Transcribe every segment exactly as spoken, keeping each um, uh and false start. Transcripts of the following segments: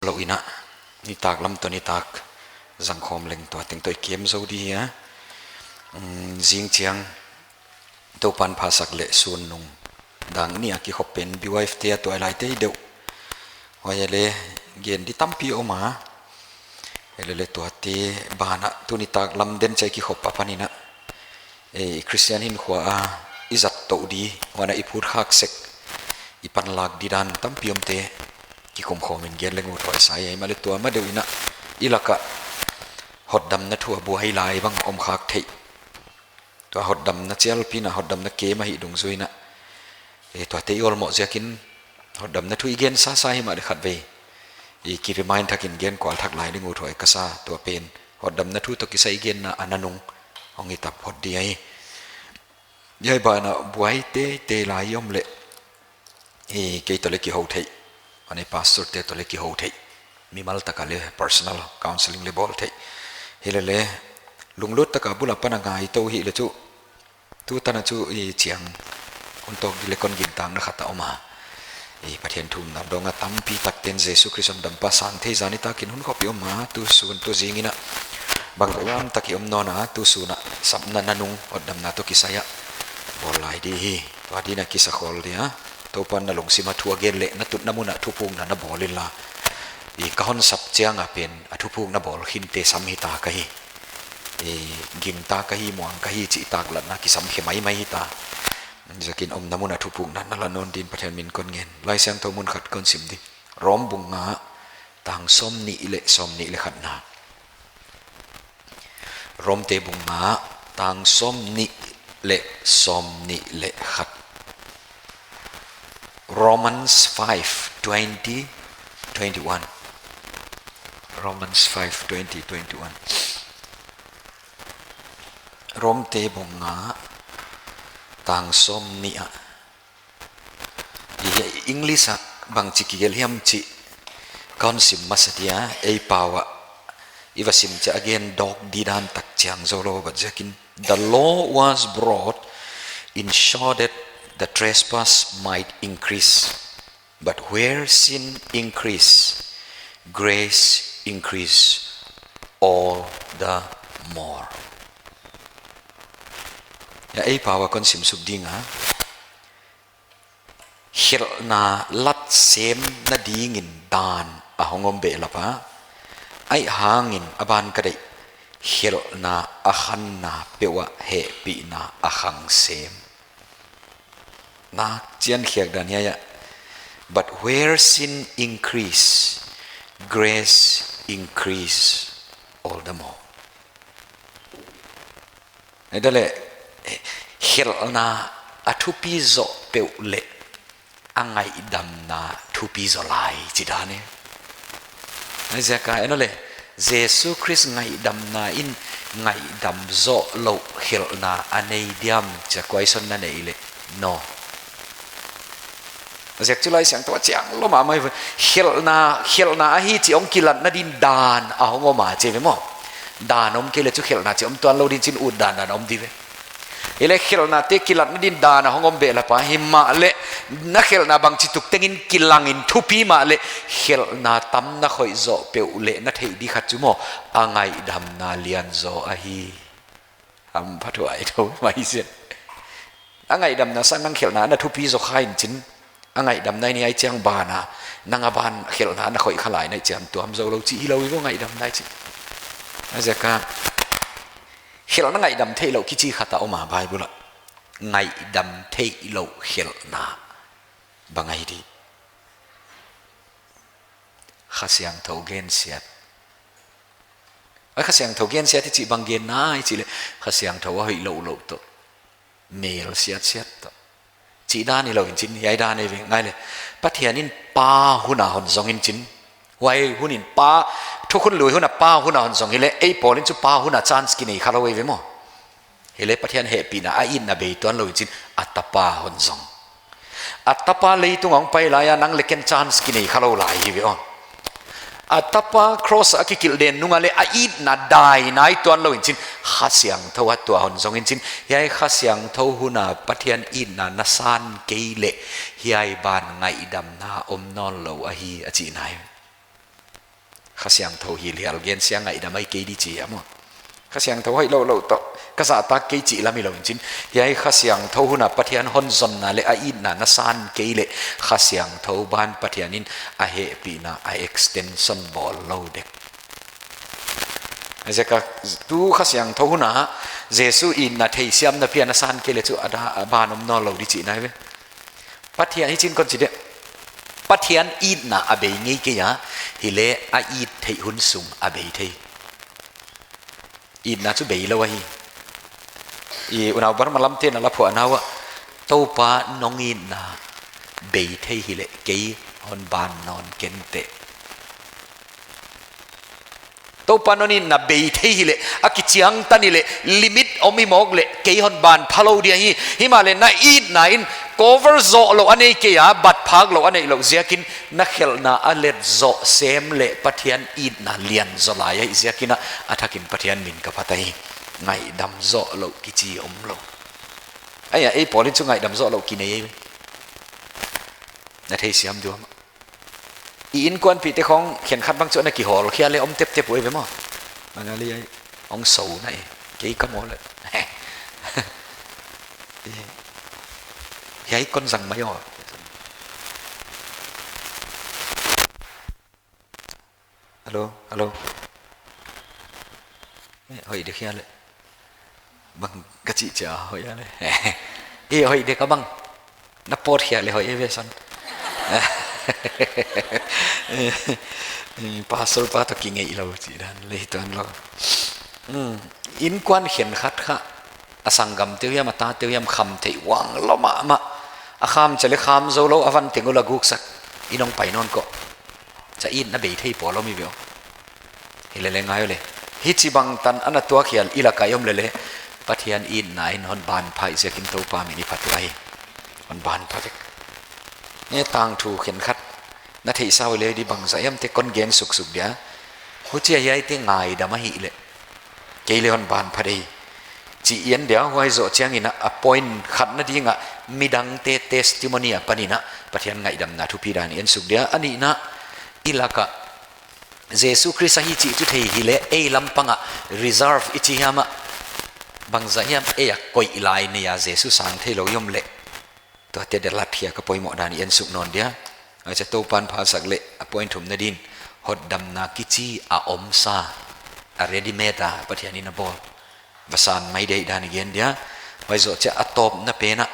lou in a, nitaklam toh nitak zangkhawm leng tua teng toh i kem zou di hi a. Um, zing chiang Toupan phasak leh sun nung dang nih a kikhop pen B Y F te a tuailai te deuh. Huai a leh gen di tampi om a. Huai a leh tuate banah tuni nitaklam den chiang kikhop apan in a, eh, Christian hinkhua a i zat tou di, huan a i phut khak sek, i panlak di dan tampi omte kikum khawm in gen leng ut huai sa hi. Himahleh tua ma deuh in a, i lak ah hotdamna thu a buai lai bang om khak theih. Tua hotdamna chialpihna, hotdamna kem ahih dungzui in a, eh, tuate i awlmoh ziakin hotdamna thu i gen sasa himahleh khatvei i ki remind thak in gen kual thak lai leng ut huai ka sa. Tua pen hotdamna thu toh kisai i genna a nanung hong hi ta phot di ahi. Hiai banah buai teitei lai om leh, eh, kei toh leh kihou theih, huan a pastor te toh leh kihou theih, mimal tak a leh personal counseling leh bawl theih. Hilele, lunglut tak a bul apan a ngai tou hi leh chu, tu tan a chu i chiang hun tawk di leh kon gintakna khat a om a. I Pathian thu umna dong a, tampi tak ten Jesu Khrist hotdampa sang thei zan nitak in hun khop i om a, tu sun tu zing in a, bang lam tak i om nawn a, tu sun a sapna nanung hotdamna toh kisai a bawl lai di hi. Tua di in a kisa khol di a, Toupan na lungsim a thu a gen leh na tutna mun a thupukna na bawl inla, i ka hon sap chiang a pen a thupukna bawl khinte sam hi ta ka hi. I gingta ka hi, muang ka hi chih taklatna kisam khe maimai hi ta. Ziakin omna mun a thupukna na la nawn din Pathian min kon ngen. Laisiangthou mun khat kon sim di. Rom bung nga, tang sawmnih leh sawmnih leh khatna. Romte bung nga, tang sawmnih leh sawmnih leh khat. Romans five twenty, twenty-one. Romans five twenty, twenty-one. Romte bung nga, tang sawmnih ah. I English ah bangchi kigelh hiam chih kon sim masa dia, ei pau ah i va sim chiang a gen dawk di dan tak chiang zou lou, but ziakin, "The law was brought in order that the trespass might increase. But where sin increased, grace increased all the more." Hiai ei pau a kon sim suk ding a, khelhna lat semna dingin dan a hong om behlap a, ahihhangin a ban ka deih, khelhna a khanna peuh ah hehpihna a khang sem. Nak chian khiak dan hiai ah. "But where sin increase, grace increase all the more." Ei da leh, khelhna a thupi zoh peuh leh a ngaihdamna thupi zaw lai chi dan e. Huaiziak a, en leh, Jesu Khrist ngaihdamna in ngaihdam zoh louh khelhna a nei diam chia question na nei leh, no. Ziak chu Laisiangthou a chiang lou mahmah ve. Khelhna, khelhna ahi chih hong kilatna din dan a hong om a chi ve maw. Dan om kei leh chu khelhna chih om tuan lou din chin ut dan dan om di ve. Hileh khelhnate kilatna din dan a hong om behlap a, himahleh na khelhna bangchituk tengin kilangin thupi mahleh khelhna tam na khoih zoh peuh leh na theih di khat chu maw, a ngaihdamna lian zaw ahi. Hamphathuai thou mai zen. A ngaihdamna sang nang khelhna na thupi zaw kha in chin, a ngaihdamna in hiai chiang ban a, nang a ban khelhna na khoih kha lai na hi chiang tuam zou lou chih hilou i vo ngaihdamna i chih. Huaiziak a, khelhna ngaihdam theihlouh kichi khat a om a Bible ah. Ngaihdam theihlouh khelhna bang ahi di. Kha Siangthou gensiat. A Kha Siangthou gensiat i chih bang genna i chih leh, Kha Siangthou a hoih louh louh toh, mel siatsiat toh chih dan hilou in chin, hiai dan ei ve ngai leh. Pathian in Pa hun a hon zong in chin. Huai hun in Pa, thukhun lui hun a Pa hun a hon zong hileh, ei pawl in chu Pa hun a chance kinei kha lou ei ve maw. Hileh Pathian hehpihna a itna bei tuan lou in chin, a Tapa hon zong. A Tapa leitung a hong pai lai a nang leh ken chance kinei kha lou lai hi ve aw. A Tapa cross a kikilh den nung a leh a itna dai nai tuan lou in chin, Kha Siangthou a tua hon zong in chin, hiai Kha Siangthou hun a Pathian itna na san kei leh, hiai ban ngaihdamna om nawn lou ahi a chihna hi. Kha Siangthou hi lial gen sia ngaihdam ahi kei di chi a maw. Kha Siangthou hoihlou lou toh, ka zahtak kei chih lam hilou in chin. Hiai Kha Siangthou hun a Pathian hon zonna leh a itna na san kei leh Kha Siangthou ban Pathian in a hehpihna a extension bawl lou dek. Ziak a tu Kha Siangthou hun a Jesu itna theisiamna piak na san kei leh chu a da a ban om nawnlou di chihna ve. Pathian hi chin kon chi de. Pathian itna a bei ngei kei a, hileh a it theih hun sung a bei thei. Itna chu beilou ahi. I unau Burma lamte'n a la phuahna uah, Toupa nong itna bei thei hileh kei hon ban nawn ken teh. Toupa nong itna bei thei hileh, a kichiangtan hileh, limit om hi mawk leh, kei hon ban phalou di ahi. Himahleh na itna in cover zoh lou a nei kei a, bat phak lou a neih louh ziakin, na khelhna a let zoh sem leh Pathian itna lian zaw lai ahih ziakin a, a thakin Pathian min ka phat ahi. Ngaihdam zoh lou kichi omlou. Ahi a, ei pawl in chu ngaihdam zoh lou kinei ei. Na theisiam diam? I inkuanpihte khong khenkhat bang chu ana kihawlkhia leh om teptep uh ve maw. Bangali ai, hong sou na e. Kei ka maw leh. Hiai kon zang mai aw. Hello, hello. Eh, hoih dek hia leh. Bang ka chih chia hoih a leh. Eh, hoih dek a bang. Na pawt hia leh hoih e ve san. Eh, pastor pa toh kingeilou chih dan leh tuanlou. Hmm, inkuan khenkhat kha. A sanggamte uh hiam, a tate uh hiam, kham theih uang lou mahmah. A kham chiang leh kham zoulou, a van teng uh la guksak. Inn hong pai nawn kei. Cha itna bei thei pawl om hi ve aw. Hilele ngai uleh. Hichibang tan ana tuak hial i lak a i om lele. Pathian itna in hon ban pha ziakin Toupa min i phat uh ahi. Hon ban pha vek. Nge tangthu khenkhat. Na theihsa uleh di bangzah hiam te kon gen suksuk dia. Huchia hiaite ngaidam ahihleh. Kei leh hon ban pha di. Chi i en dia huai zoh chiangin a point khatna ding a midangte testimony apan in a Pathian ngaihdamna thupi dan i en suk dia a nihna i lak a Jesu Khrist ahi chih chu thei hileh ei lampang a reserve i chi hiam a bangzah hiam ei a koih lai nei a Jesu sang theilou i om leh. Tuate dia lat hia ka poimoh dan i en suk nawn dia. Huai zoh Toupan phalsak leh a point thumna din hotdamna kichi a omsa a ready made a Pathian in a bawl. Va san mai di dan i gen dia. Huai zoh chiang a tawpna pen a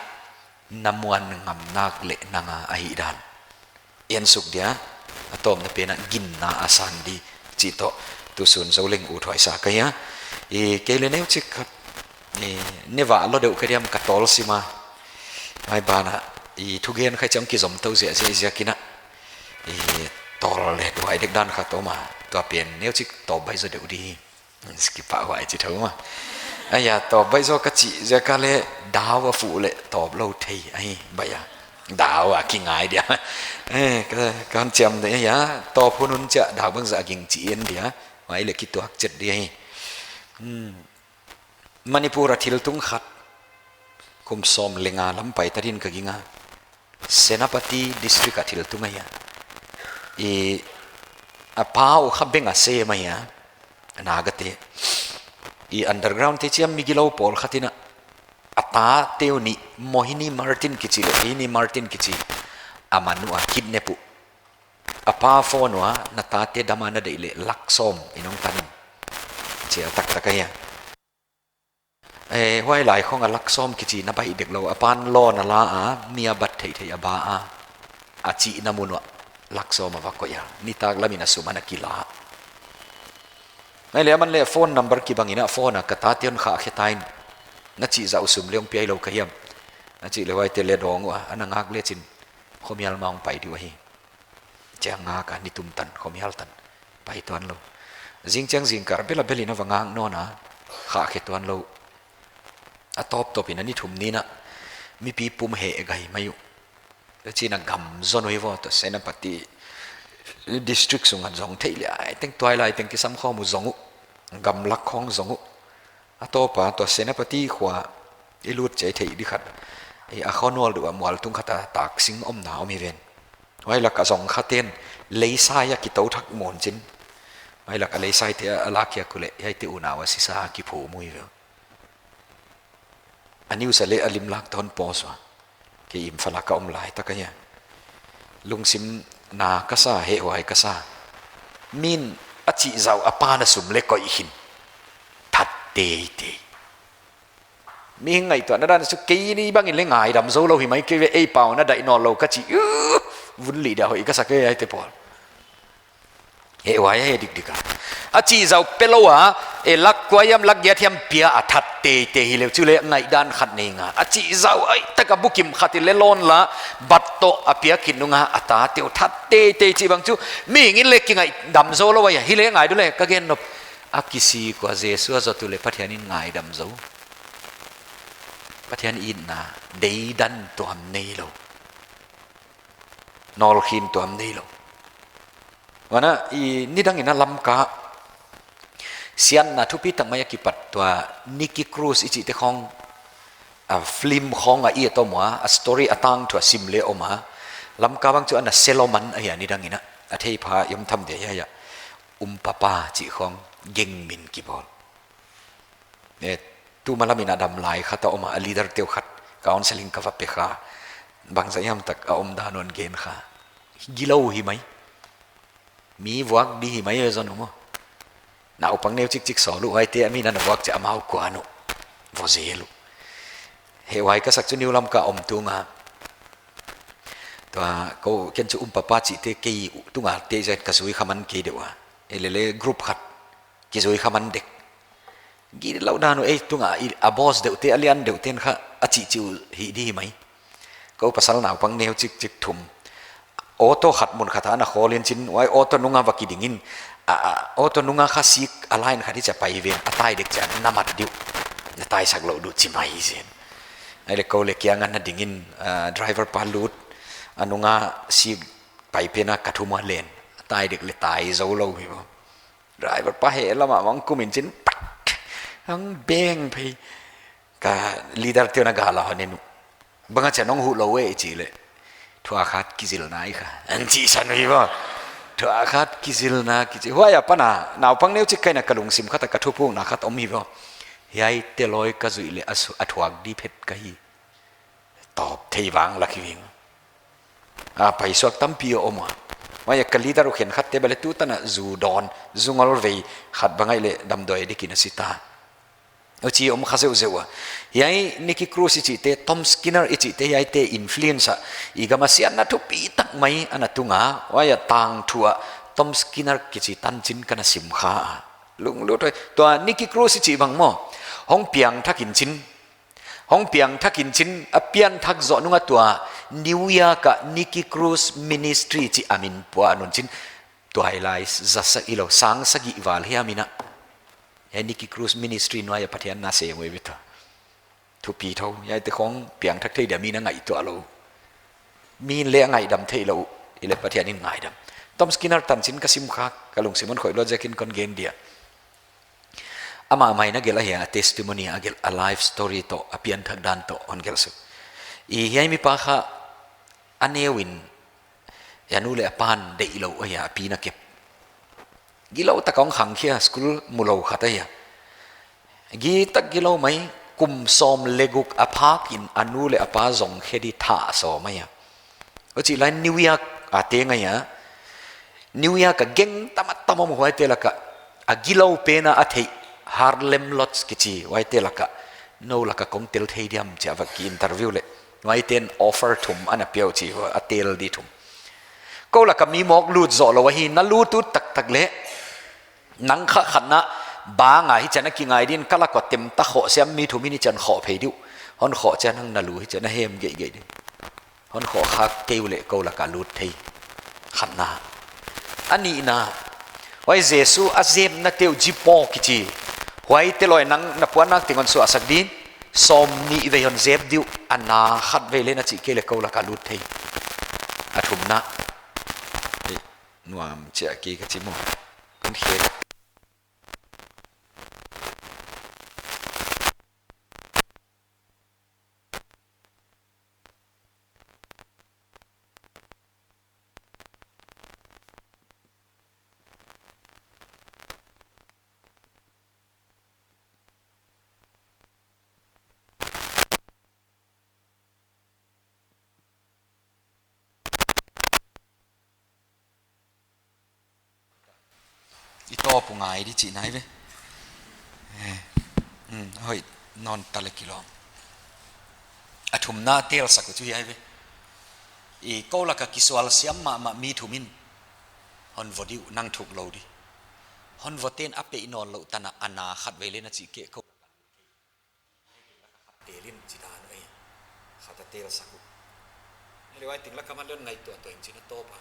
na muan ngam nak leh nang a ahih dan. I en suk dia, a tawpna pen a ginna a san di chih toh tusun zou leng uthuai sa ka hia. I kei leh neuchik khat, i neva lo deuh ka diam ka tawl sim a. Mai ban a, i thugen khai chiang kizom tou ziahziah ziakin a. I tawl leh tuai dek dan khat om a, tua pen neuchik tawp baizaw deuh di. Skipper huai chi thou ma. Aia, tawp baizaw ka chih ziak a leh dau a fuh leh tawp lou thei ahi, bai a. Dau a kingai dia. Eh, ka, ka hon chiam de, aia, tawp hunhun chiang dau bangzah ging chi en dia. Huai leh kituak chet di ahi. Hmm. Manipur a thil tung khat. Kum sawm leh nga lam pai ta din ka ging a. Senapati District a thil tung ahi a. I a pa uh kha beng a sem ahi a. Naga te. I underground te chiang mi gilou pawl khat in a. A tate uh nih Mohini Martin kichi leh, Mohini Martin kichi. A man uh a kidnap uh. A pa phone ua, na tate dam a na deih leh lak sawm in hong tan in. Chia taktak ahi a. Eh, huai lai khong a lak sawm kichi na baih dek lou, a pan loan a la a, mi a bat theihtheih a ba a, a chihna mun uah lak sawm a va koih a, nitak lam in a sum ana kila. Ngai leh aman leh phone number kibang in a phone a ka tate hon khah khe ta in, na chih zah uh sum leng hong piailou ka hiam. Na chih leh huaite leh dawng ua, ana ngak leh chin, khomial mah hong pai di uh ahi. Chiang ngak a nitum tan, khomial tan. Pai tuanlou. Zing chiang zingkal bel a bel in a va ngak nawn a, khah khe tuanlou. A tawptawp in a ni thum ni in a, mipi pum heh gai mai uh. Chi in a gam zon uh hi vo, tua Senapati District sung a zong theih leh ai teng tuailai teng kisam khawm uh zong uh. Gam lak khong zong uh. A tawp a tua Senapati khua i lut chiang theih di khat. I a khaw nual deuh a mual tung khat a tak sing omna om hi ven. Huai lak a zong khat in lei sai a kitou thak mun chin. Huai lak a lei saite a lak hiak uleh, hiaite unau a sisa a kiphum uh hi ve. A news a leh a limlak tawn pawsua. Kei Imphal a ka om lai tak ahia. Lungsim na ka sa, hehhuai ka sa. Min a chih zau a pa na sum leh koih hin. That teitei. Mihing ngaihtuahna dan chu kei ni bangin leh ngaidam zou lou hi mai kei ve, ei pau na daih nawnlou ka chi. Uh, vun lih dia hoih ka sa kei hiaite pawl. Hehhuai ahi dikdik a. A chih zau pe lou a, e lak kua hiam lak giat hiam pia a that teitei hi leh chu leh ngaihdan khat nei ngal. A chih zau ai tak a bukim khat in leh lawn la, bat toh a piak khin nung a, a tate uh that teitei chih bang chu, mihing in leh kingaihdam zou lou ahi, hi leh ngai diu leh, ka gen nop. A kisik ua Jesu a zot uleh Pathian in ngaidam zou. Pathian itna, deidan tuam neilou. Nawlkhin tuam neilou. Huan a, i nidang in a Lamka, siatna thupi tak mai a kipat tua Nicky Cruz i chihte khong, a film khong a i et om ua, a story a tangthu a sim leh om a. Lamka bang chu ana sel om man ahia nidang in a, a theipha i om tham dia hia. Umpapa chih khong, gang min kibawl. Eh, tuma lam in a dam lai khat a om a, a leader te uh khat, counseling ka va pe kha. Bangzah hiam tak a omdan hon gen kha. Gilou hi mai. Mi vuak di hi mai e zon uh maw. Naupang neu chikchik sawl uh, huaite a mi na na vuak chiah amau kuan uh. Vo zel uh. Hehhuai ka sak chu New Lamka om tung a. Tua, kou ken chu Umpapa chihte kei uh tunga te zet ka zui kha man kei deuh a. Ei leh leh group khat. Kizui kha man dek. Gilou dan uh ei tunga i, a boss deuhte a lian deuhten kha a chih chih uh hi di hi mai. Kou pasal naupang neu chikchik thum. Auto khat mun khat a na khawl in chin, huai auto nung a va kiding in, a, a, auto nung a kha sik a line khat hi chia pai ven, a tai dek chia na mat diu. Na taisak lou diu chi mai zen. Ei leh kou leh kiang a na ding in, a, driver pa lut, a nung a sik pai pen a ka thum a len, a tai dek leh tai zou lou hi maw. Driver pa he lam a vang kum in chin, pak, hang beng phei. Ka leader te uh na gal a hon en uh. Bang a chia nong huh lou e i chih leh. Thuak khat kizilna i kha. An chih san uh hi maw. Thuak khat kizilna kichi. Huai a pan a, naupang neu chik ka hi in a ka lungsim khat a ka thuphukna khat om hi maw. Hiaite loi ka zuih leh a su-, a thuak di phet ka hi. Tawp thei vang lak hi ving. A, paisuak tampi a om a. Huai a ka leader uh khenkhat te bel leh tutan a zu dawn, zu ngol vei, khat bang ahih leh damdawi dek in a si ta. Huchi om kha zeuhzeuh a. Hiai Nicky Cruz i chihte, Tom Skinner i chihte, hiaite influence a. I gam a siatna thupi tak mai ana tung a, huai a tangthu a, Tom Skinner kichi tan chin ka na sim kha a. Lunglut huai. Tua Nicky Cruz i chih bang maw. Hong piangthak in chin. Hong piangthak in chin a pianthak zoh nung a tua New York a Nicky Cruz Ministry chih a min pua a nun chin. Tuailai za sagih lou, sang sagih val hiam in a. Hiai Nicky Cruz Ministry nuai a Pathian na sem uh ei ve ta. Thupi thou, hiaite khong piangthak thei dia mi na ngaihtuah lou. Mi in leh ngaihdam theilou, ei leh Pathian in ngaidam. Tom Skinner tan chin ka sim kha, ka lungsim hon khoih lou ziakin kon gen dia. Amah mai na gelh ahia, a testimony a gelh, a life story toh, a pianthak dan toh, hon gelh suk. I hiai mipa kha, a neu in, a nu leh a pa'n deih lou ahia, a pi na kep. Gilou tak a hong khangkhia, school mu lou khat ahia. Gi tak gilou mai, kum sawm leh guk a phak in a nu leh a pa zong khe di thah sawm ahia. Huchi lai New York a teng ahia. New York a gang tam a tam om huaite lak a. A gilou pen a a theih Harlem Lotz kichi huaite lak a. Nou lak a kong tel thei diam chia va ki interview leh. Huaite'n offer thum ana pia uh chi hua a tel di thum. Kou lak a mi mawk lut zoh lou ahi na lut ut taktak leh. Nang kha khatna bang a hi chia na kingai din ka lak ua tem ta khoh siam mi thum in i chan khoh phei diu. Hon khoh chia nang na lu hi chia na hem geihgeih din. Hon khoh khak kei uleh kou lak a lut thei. Khatna. A nihna. Huai Jesu a zepna te uh zi paw kichi. Huaite loi nang na puannak teng hon suahsak din. Sawmnih vei hon zep diu. A na khat vei leh na chih kei leh kou lak a lut thei. A thumna. Nuam chia kei ka chi maw. Kan khek. I tawp uh ngai di chihna ahi ve. Eh, hmm, hoih, nawn ta leh kilawm. A thumna a telsak uh chu hiai ve. I kou laka kisual siam mahmah mi thum in hon vaw di uh, nang thuk lou di. Hon vaw te'n a peih nawnlouh tan a, a na khatvei leng na chih kei kou. Tel in chi dan uh ei. Khat a telsak uh. Leh huai teng laka man leng ngaihtuah tuah in chin a tawp a.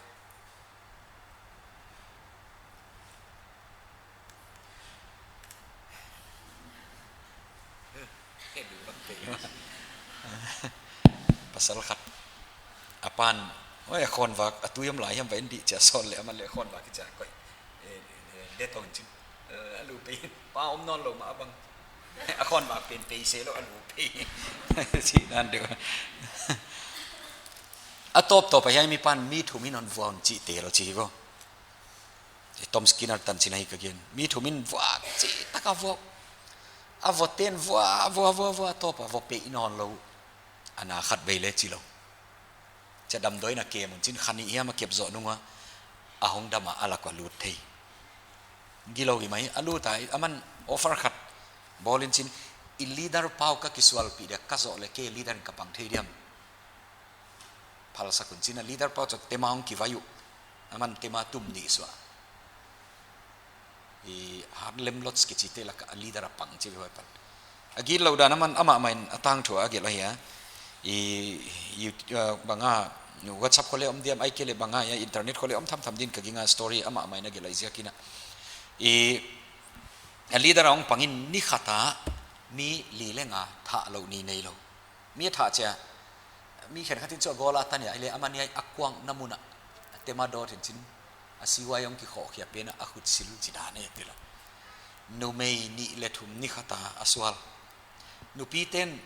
He, du bang te. Pasal khat. A pa'n, oi, a khawnvak, a tui om lai hiam va en di chia sawl leh, aman leh khawnvak kichia koih. Eh, eh, eh, det tou in chin. Eh, a lu pei, pa om nawnlou mah bang. A khawnvak pen pei se lou a lu pei. Chi dan deuh. A tawptawp a hiai mi pa'n mi thum in hon vuah un chih tel chi vo. Tom Skinner tan chin ahi ka gen. Mi thum in vuah chih taka vuah. A vaw te'n vuah, vuah, vuah, vuah, tawp a vaw peih nawnlou. A na khatvei leng chi lou. Chia damdawi in a kem un chin kha nih hiam a kep zoh nung ua, a hong dam a, a lak ua lut thei. Gilou hi mai, a lut a, aman offer khat bawl in chin, i leader pau ka kisualpih dia, ka zoh leh kei leader in ka pang thei diam. Phalsak un chin a leader pau chu tema hong kivai uh, aman tema tum nih suah. I Harlem Lodge kichite laka a leader a pang chi ve huai pan. A gitlou dan aman amah mah in a tangthu a gelh ahi a. I, i, uh, bang a, WhatsApp khong leh om diam ahihkeileh bang a, i internet khong leh om thamtham din ka gingta story amah mah in a gelh ahi ziakin a. I, a leader a hong pang in ni khat a mi li leh nga thah louh ni neilou. Mi a thah chia, mi khenkhat in chu a gawl a tan ia, hileh amah in a kuangna mun a, a tema dawt in chin, a siuai hong kikhoh khia pen a, a khut sil chi dan e ti lou. Numei nih leh thum ni khat a a sual. Nupi te'n,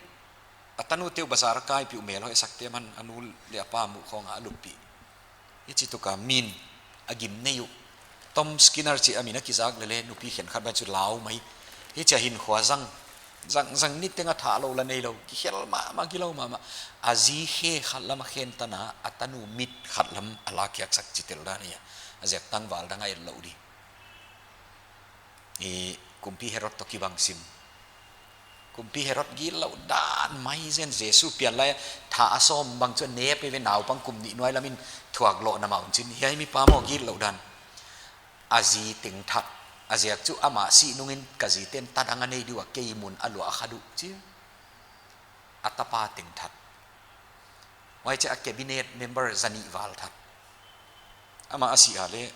a tanute uh bazar a kaipih uh mel hoihsak te man, a nu leh a pa muh khong a a luppih. Hichi tuka min a gim nei uh. Tom Skinner chi a min a kizak leh leh nupi khenkhat bang chu lau mai. Hichia hinkhua zang. Zang, zang niteng a thah lou la neilou. Kikhel mahmah, gilou mahmah. A zi khe khat lam a khen tan a, a tanu mit khat lam a la khiaksak chi tel dan ia. A ziak tangval dang a et lou di. I Kumpi Herod toh kibang sim. Kumpi Herod gitlou dan mai zen Jesu pian lai thah a sawm bang chu nep e ve naupang kum nih nuai lam in thuak louhna mah un chin. Hiai mi pa maw gitlou dan. A zi teng that. A ziak chu amah sih nung in ka zi te'n ta dang a nei di ua kei mun a luah a kha uh chi. A tapa teng that. Huai chia a cabinet member zanih val that. Amah a sih a leh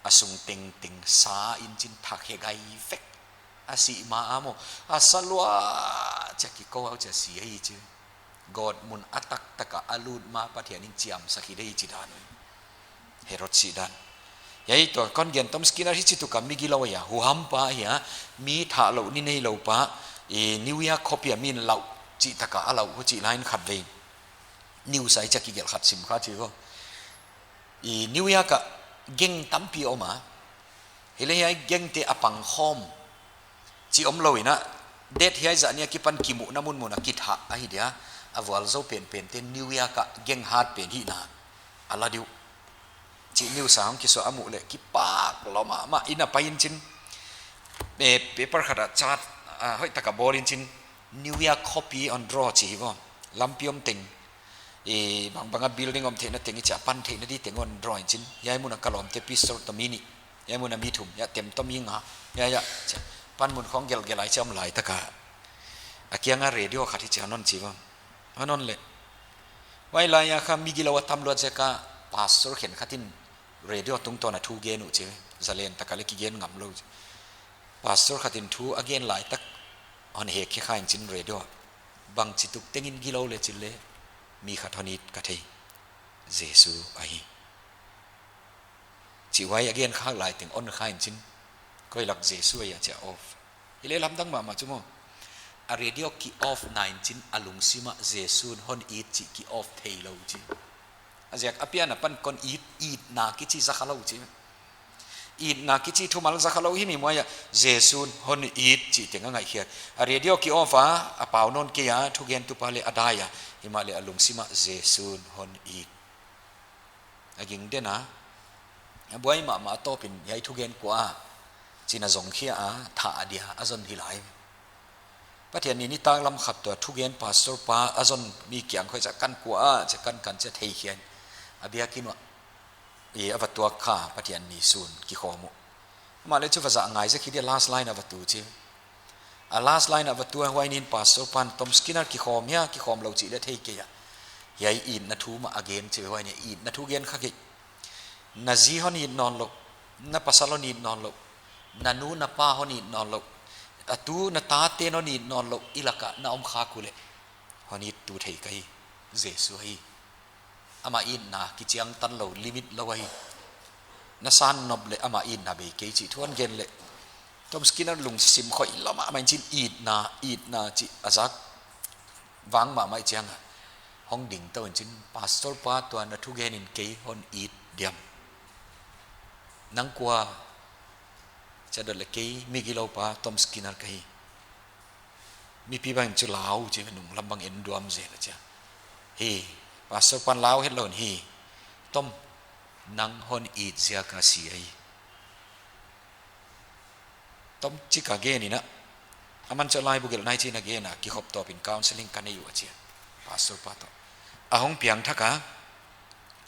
a sung tengteng sa in chin thak he gai vek. A sih ma a maw. A sa lua chia kikou a chia si ahi chi. God mun a taktak a a lut ma Pathian in chiamsak hi di chi dan. Herod sih dan. Hiai toh kon gen Tom Skinner hichi tuka mi gilou ia. Huham pa ia. Mi thah louh ni neilou pa. I New York khopi a min lau. Chi taka a lau hu chi lai in khatvei. News a i chia kigelh khat sim kha chi vo. I New York a gang tampi om a. Hileh hiai gang te a pang khawm. Chi omlou in a, det hiai zah ni a kipan kimuhna munmun a kithah ahi dia, a vualzou penpen te New York a gang hat pen hihna a la di uh. Chi news a hong kisuah a muh leh kipak lou mahmah in a pai in chin. Eh, paper khat a chart, ah, hoihtaka bawl in chin. New York khopi on draw chi hi vo. Lampi om teng. I bangbang a building om theihna teng i chia pan theihna di teng on draw in chin. Hiai mun a ka lawmte pastor toh mi nih. Hiai mun a mi thum, hiai tem toh mi nga. Hiai, hiai, chia. Panmun khong gelhgelh a i chia om lai taka. A kiang a radio khat hi chia non chi vo. A non leh. Huai lai a kha mi gilou a tam luat ziak a pastor khenkhat in radio tungtawn a thu gen uh chi. Zalen taka leh kigen ngam lou chi. Pastor khat in thu a gen lai tak. Hon hek khe kha in chin radio. Bangchituk teng in gilou leh chi leh. Mi khat hon it ka thei. Jesu ahi. Chi huai a gen khak lai teng on kha in chin. Koi lak Jesu ahi a chia off. Hileh lamdang mahmah chu maw. A radio ki off na in chin a lungsim a Jesu'n hon it chi ki off theilou chi. A ziak a pian a pan kon it, itna kichi za kha lou chi. Itna kichi thumal za kha lou hi mi muai a Jesu'n hon it chi teng a ngaihkhiat. A radio ki off a, a pau nawn kei a, thugentupa leh a dai a. Himahleh a lungsim a Jesu'n hon it. A ging den a, A buai mahmah a tawpin hiai thugen kua a, chi'n a zong khia a, thah a dia a zon hi lai. Pathianni nitaklam khat tua thugen pastor pa a zon mi kiang khoi cha kan kua a, cha kan kan cha thei khian. A biakin uah, i a va tuak kha Pathianni sun kikhawm uh. Amah leh chu va zah ngai zek hi dia last line a va tu chi. A last line a va tu a huai nin pastor pan Tom Skinner kikhawm hia, kikhawm lou chih leh thei kei a. Hiai itna thu mah a gen chi huai ni itna thu gen kha kei. Na zi hon it nawn lou, na pasal hon it nawn lou, na nu na pa hon it nawn lou, a tu na tate hon it nawn lou, i laka na om khak uleh hon it tu thei ka hi, Jesu hi. Ama itna kichiangtan lou, limit lou ahi. Na san nop leh ama itna bei kei chih thu hon gen leh Tom Skinner lungsim khoih lam a main chin itna, itna chih a zak vang mahmah chiang a hong ding tou in chin, pastor pa tua na thugen in kei hon it diam. Nang kua? Cha dot leh kei mi gilou pa Tom Skinner ka hi. Mipi bang chu lau chi nung lam bang en duam zel a chia. Hi, pastor pan lau het lou hi. Tom, nang hon it ziak a si ahi. Tom chik a gen in a, aman chu laibu gelh nai chi'n a gen a, kikhop tawpin counseling ka nei uh a chia. Pastor pa toh a hong piangthak a,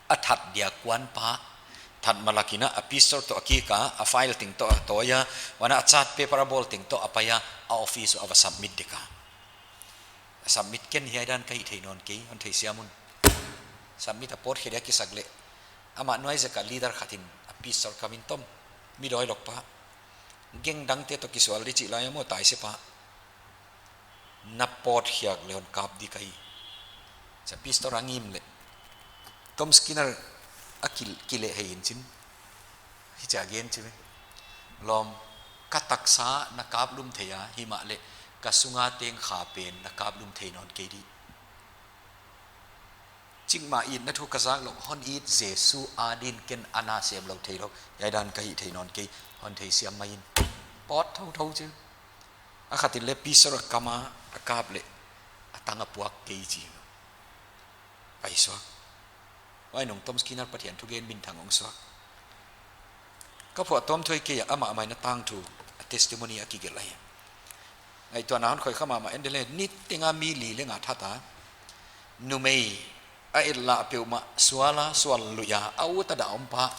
a that dia kuan pa, that malak in a, a pistol toh a kik a, a file teng toh a tawi a, huan a chart paper a bawl teng toh a pai a, a office uh a va submit dek a. A submit ken hiai dan ka hih theih nawn kei, hon theisiam un. Submit a pawt khe dia kisak leh, amah nuai zek a leader khat in a pistol kam in, Tom, mi dawi lawk pa, gang dangte toh kisual di chih lai a maw, taise pa, na pawt khiak leh hon kap di ka hi. Cha pistol a ngim leh Tom Skinner a kil, kileh hei in chin, hichi a gen chi ve. Lawm, ka taksa na kap lum thei a, himahleh ka sunga teng kha pen na kap lum thei nawn kei di. Chik mah itna thu ka zak lou, hon it Jesu a din ken a na sem lou thei lou, hiai dan ka hih theih nawn kei, hon theisiam mai in. Pawt thouthou chi. A khat in leh pistol a kam a, a kap leh a tang a puak kei chi. Pai suak. Huai nung Tom Skinner Pathian thugen minthang hong suak. Ka phuahtawm thuai kei a, amah mai na tangthu, a testimony a kigelh ahi. Ngaihtuahna hon khoih kha mahmah en de leh, niteng a mi li leh nga that a, numei a et lah peuhmah sual a, sual lui a, a ut a dah om pa,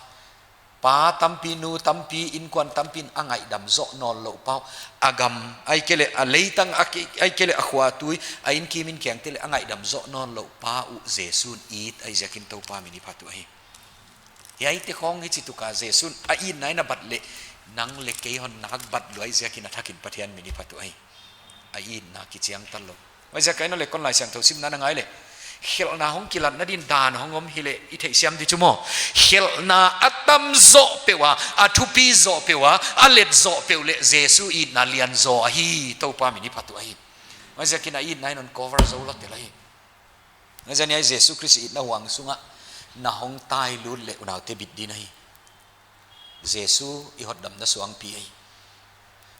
pa tampi, nu tampi, inkuan tampi in a ngaihdam zoh nawn lou pa uh, a gam, ahihkeileh a leitang, a ki, ahihkeileh a khua tui, a inn kim inn khiang te leh a ngaihdam zoh nawn lou pa uh Jesu'n it ahih ziakin Toupa min i phat uh ahi. Hiaite khong hichi tuk a Jesu'n a itna in a bat leh, nang leh kei hon nak bat lua ahih ziakin a thakin Pathian min i phat uh ahi. A itna kichiangtan lou. Huaiziak a i na leh kon Laisiangthou simna na ngai leh, khelhna hong kilatna din dan hong om hileh i theihsiam di chu maw. Khelhna a tam zoh peuh a, a thupi zoh peuh a, a let zoh peuh leh Jesu itna lian zaw ahi, Toupa min i phat uh ahi. Huaiziakin a itna in hon cover zou lou tel ahi. Huaiziakin hiai Jesu Khrist itna huang sunga na hong tai lut leh unaute bit din ahi. Jesu i hotdamna suangpi ahi.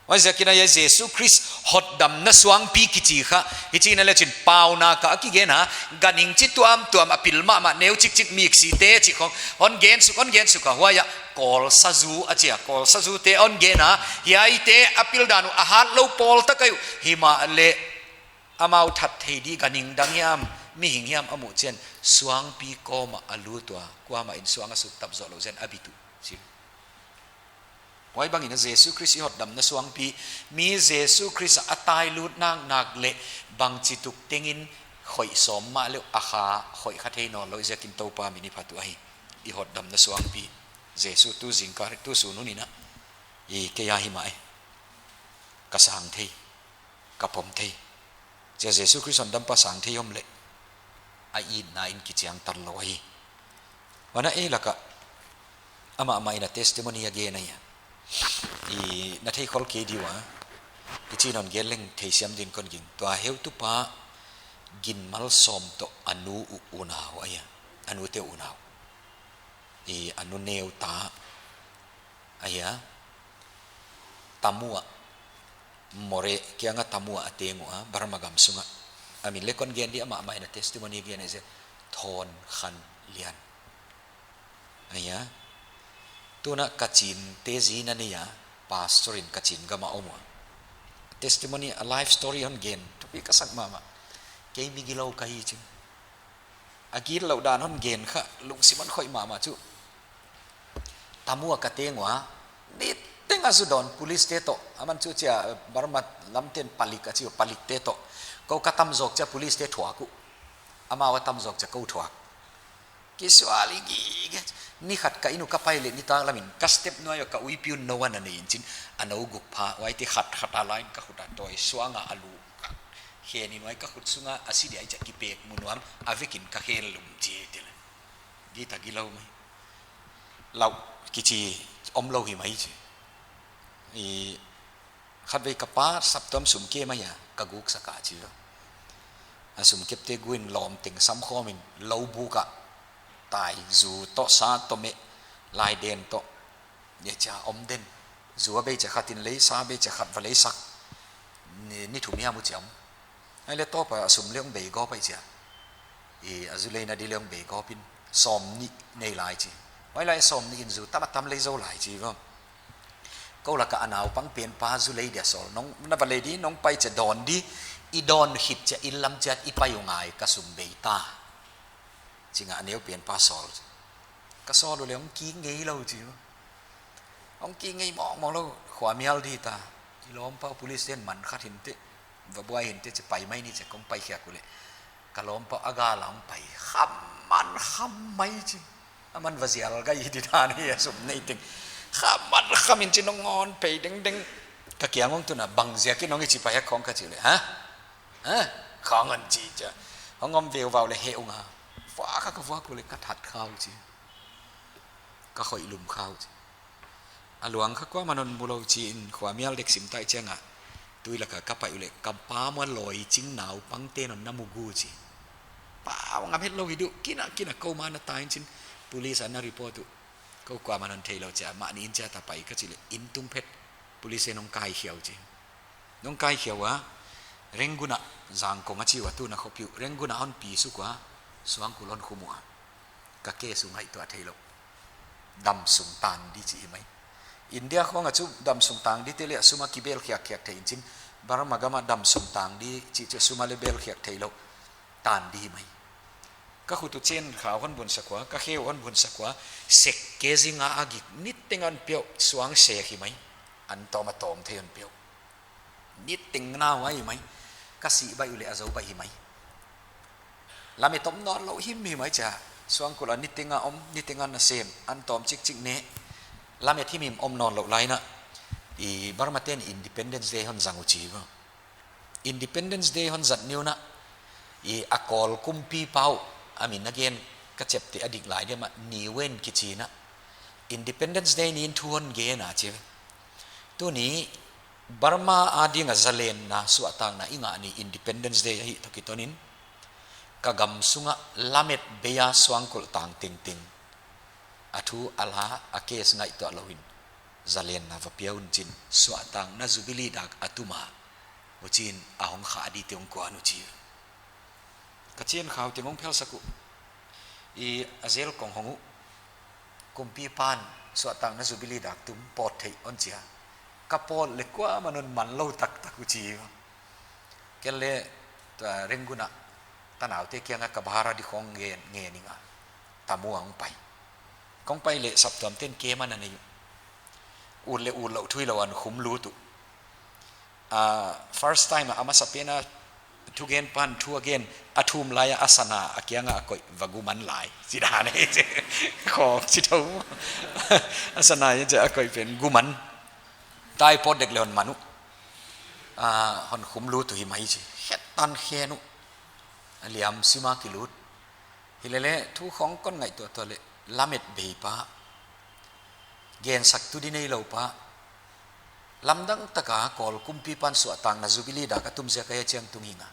Huaiziakin hiai Jesu Khrist hotdamna suangpi kichi kha, hichi'n a leh chin pauna ka a kigen a, ganhing chi tuamtuam a pil mahmah neu chikchik miksi te chih khong hon gen suk, hon gen suk a, huai a kawlsa zu a chi a, kawlsa zu te hon gen a, hiaite a pil dan uh a hat lou pawl tak ahi uh, himahleh amau that thei di ganhing dang hiam, mihing hiam a muh chiang suangpi kawm a a lut ua, kuamah in suang a suk tap zoh lou zen a bit uh, chi. Huai bangin a Jesu Khrist i hotdamna suangpi, mi Jesu Khrist a tai lut naknak leh bangchituk tengin khoih sawm mahleh a kha khoih kha thei nawn lou ahih ziakin Toupa min i phat uh ahi. I hotdamna suangpi, Jesu tu zingkal, tu sun hun in a, i kei a himah e. Ka sang thei, ka pom thei. Chia Jesu Khrist hotdampa sang thei om leh, a itna in kichiangtan lou ahi. Huan a ei laka, amah mah in a testimony a gen ahi a. I na thei khol kei di ua, i chi'n hon gen leng theisiam din kon gingta. Tua heutupa gin malsawm toh a nu uh unau ahi a. A nute unau. I a nu neu ta ahi a. Tamu a, Moreh kianga Tamu a a teng ua, Burma gam sunga. A min leh kon gen di, amah mah in a testimony gen ahi zen, Thawnkhanlian. Ahi a. Tuna Kachin te zi na nei a, pastor in Kachin gam a om ua. Testimony, a life story hon gen, thupi ka sak mahmah. Kei mi gilou ka hi chi. A gilou dan hon gen kha, lungsim hon khoih mahmah chu. Tamu a ka teng ua, niteng a zu dawn police te toh, aman chu chia Burma lam ten palik a chi ua, palik te toh. Kou ka tam zawk chia police te thuak uh. Amau a tam zawk chia kou thuak. Kisual i gige. Ni khat ka inn uh ka pai leh nitaklam in ka step nuai a ka uipi un no a na nei in chin, a no guk pha, huaite khat khat a la in ka khut a tawi suang a a lu. Khen in huai ka khut sung a a si dia i chia kipek mu nuam, a vek in ka khen lum chi ti le. Gita gilou mai. Lau kichi omlou hi mai chi. I Khatvei ka pa saptuam sum kep mai a, ka guk sak a chi lo. A sum kep te gu in lawm teng sam khawm in lou buk ah tai, zu toh, sa toh, meh, laiden toh. Ni chia om den. Zu a bei chia khat in lei, sa bei chia khat va lei sak. Ni, ni thum hiam uh chia om. Ai le topa a sum le hong bei gawp ai chia. I a zu leina di le hong bei gawp in sawmnih nei lai chi. Huai lai sawmnih in zu tam a tam lei zou lai chi vo. Kou lak a naupang pen pa zu lei dia sawl. Nong, na va lei di, nong pai chia dawn di, i dawn khit chia i lam chiat i pai uh ngai ka sum bei ta. Chi nga a neu pen pa sawl. Ka sawl uh le hong ki ngei lou chi vo. Hong ki ngei mawngmawng lou, khua mial di ta. I lawmpa police ten man khat hinte, va buai hinte, chi pai mai ni chi kong pai khiak uh le. Ka lawmpa a gal a hong pai, kham man kham mai chi. Aman va zial gai di ta ni a sum nei teng. Kham man kham in chi nong ngon pei dengdeng. Ka kiang hong tun a bang ziak in hong i chi pai a khong ka chi le, ha? Ha? Khong an chi chia. Hong om veuvau le he ung a. Vua kha ka vua ku le ka that khau chi. Ka khoih lum khau chi. A luang kha kuaman hon mu lou chi in khua mial dek sim tai chiang a. Tui lak a ka pai uh le ka pa mu a lawi ching naupang ten hon na mu gu chi. Pa ngam het lou hi di uh, kin a, kin a kou ma na ta in chin police a na report uh. Kou kuaman hon thei lou chia, mahni in chia ta pai ka chi le in tung phet police in hong kai khia uh chi. Hong kai khia ua, Rangoon a, Zangkong a chi ua tuna khopi uh, Rangoon a hon pi suk ua, suangkul hon khum ua. Ka case uh ngaihtuah theilou. Damsung tan di chi hi mai. India khong a chu damsung tan di te le a sum a kibel khiak khiak thei in chin, Burma gam a damsung tan di chi chu sum a le bel khiak theilou. Tan di hi mai. Ka khut uh chen khau hon bun sak ua, ka khe uh hon bun sak ua, sek ke zing a a gik niteng hon pia uh, suang sek hi mai. An tawm a tawm thei hon pia uh. Niteng na huai hi mai. Ka sih baih uh le a zou baih hi mai. Lamet om nawn lou himhim mai chia. Suangkul a niteng a om, niteng a na sem, an tawm chikchik ne. Lamet himhim om nawn lou lai in a. I Burma ten Independence Day hon zang uh chi vo. Independence Day hon zat ni un a. I a kawl kumpi pa uh, a min a gen ka chep te a dik lai diam a, Ne Win kichi in a. Independence Day ni in thu hon gen a chi. Tuni Burma a ding a zalenna suahtakna i ngah ni Independence Day ahi toh kiton in, ka gam sung a lamet bei a suangkul tan tengteng a thu a la a case ngaihtuah lou in zalenna va pia un chin suahtakna jubilee dak a tum a, huchi in a hong khah di te hong kuan uh chi. Ka chen khau teng hong phel sak uh. I a jail kong hong uh. Kumpi pan suahtakna jubilee dak tum pawt theih hon chi a. Ka pawt le kuaman hon man lou taktak uh chi. Ken le, tua Rangoon a, tanau te kiang a ka bhara di khong ngen, ngen ing a. Tamu a hong pai. Kong pai le saptuam ten ke man a nei uh. Ut le ut lou thui lou an khum lut uh. Ah, first time a, a masa pen a thugen pan thu a gen, a thum lai a, a sana a kiang a a koih va gu man lai. Chi dan e chi. Khawk chi thou. A sana a chi a koih pen gu man. Tai pawt dek le hon man uh. Ah, hon khum lut uh hi mai chi. Khet tan khen uh. A liam sim a ki lut. Hi le le, thu khong kon ngaihtuah tuah le, lamet bei pa. Gensak tu di nei lou pa. Lamdang taka kawl kumpi pan suahtakna jubilee dak a tum ziak a hia chiang tung hi nga.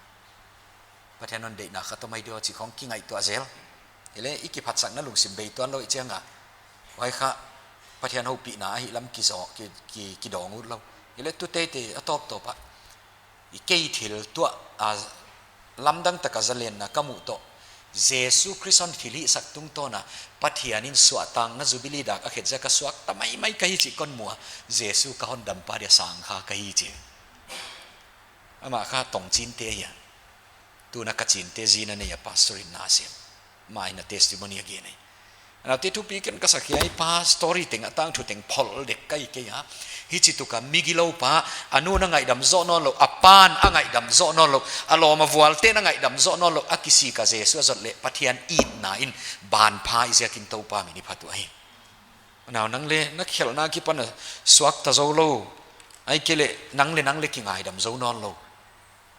Pathian hon deihna kha toh mai di aw chi khong ki ngaihtuah zel. Hi le, i kiphatsakna lungsim bei tuan lou i chiang a. Huai kha, Pathian houpihna ahi lam ki zo, ki, ki, ki dawng ut lou. Hi le, tu teitei a tawp tawp a. I kei thil tuah a lamdang taka zalenna ka muh toh. Jesu Khrist hon thilhihsak tungtawn a, Pathian in suahtakna Jubilee dak a khet ziak a suakta maimai ka hi chih kon mu a, Jesu ka hondampa dia sang kha ka hi chi. Amah kha tongchinte hi a. Tuna ka chinte zi na nei a pastor in na sem. Amah in a testimony a gen ahi. Ana te thupi ken ka sak hi a, i pa story teng a tangthu teng phol dek ka hi kei a. Hichi tuk a mi gilou pa, a nu'n a ngaihdam zoh nawnlou, a pa'n a ngaihdam zoh nawnlou, a lawm a vualte'n a ngaihdam zoh nawnlou, a kisik a Jesu a zot leh Pathian itna in ban pha i ziakin Toupa min i phat uh ahi. Nau nang leh na khelhna akipan a suakta zoulou. Ahihkeileh nang leh nang leh kingaidam zou nawnlou.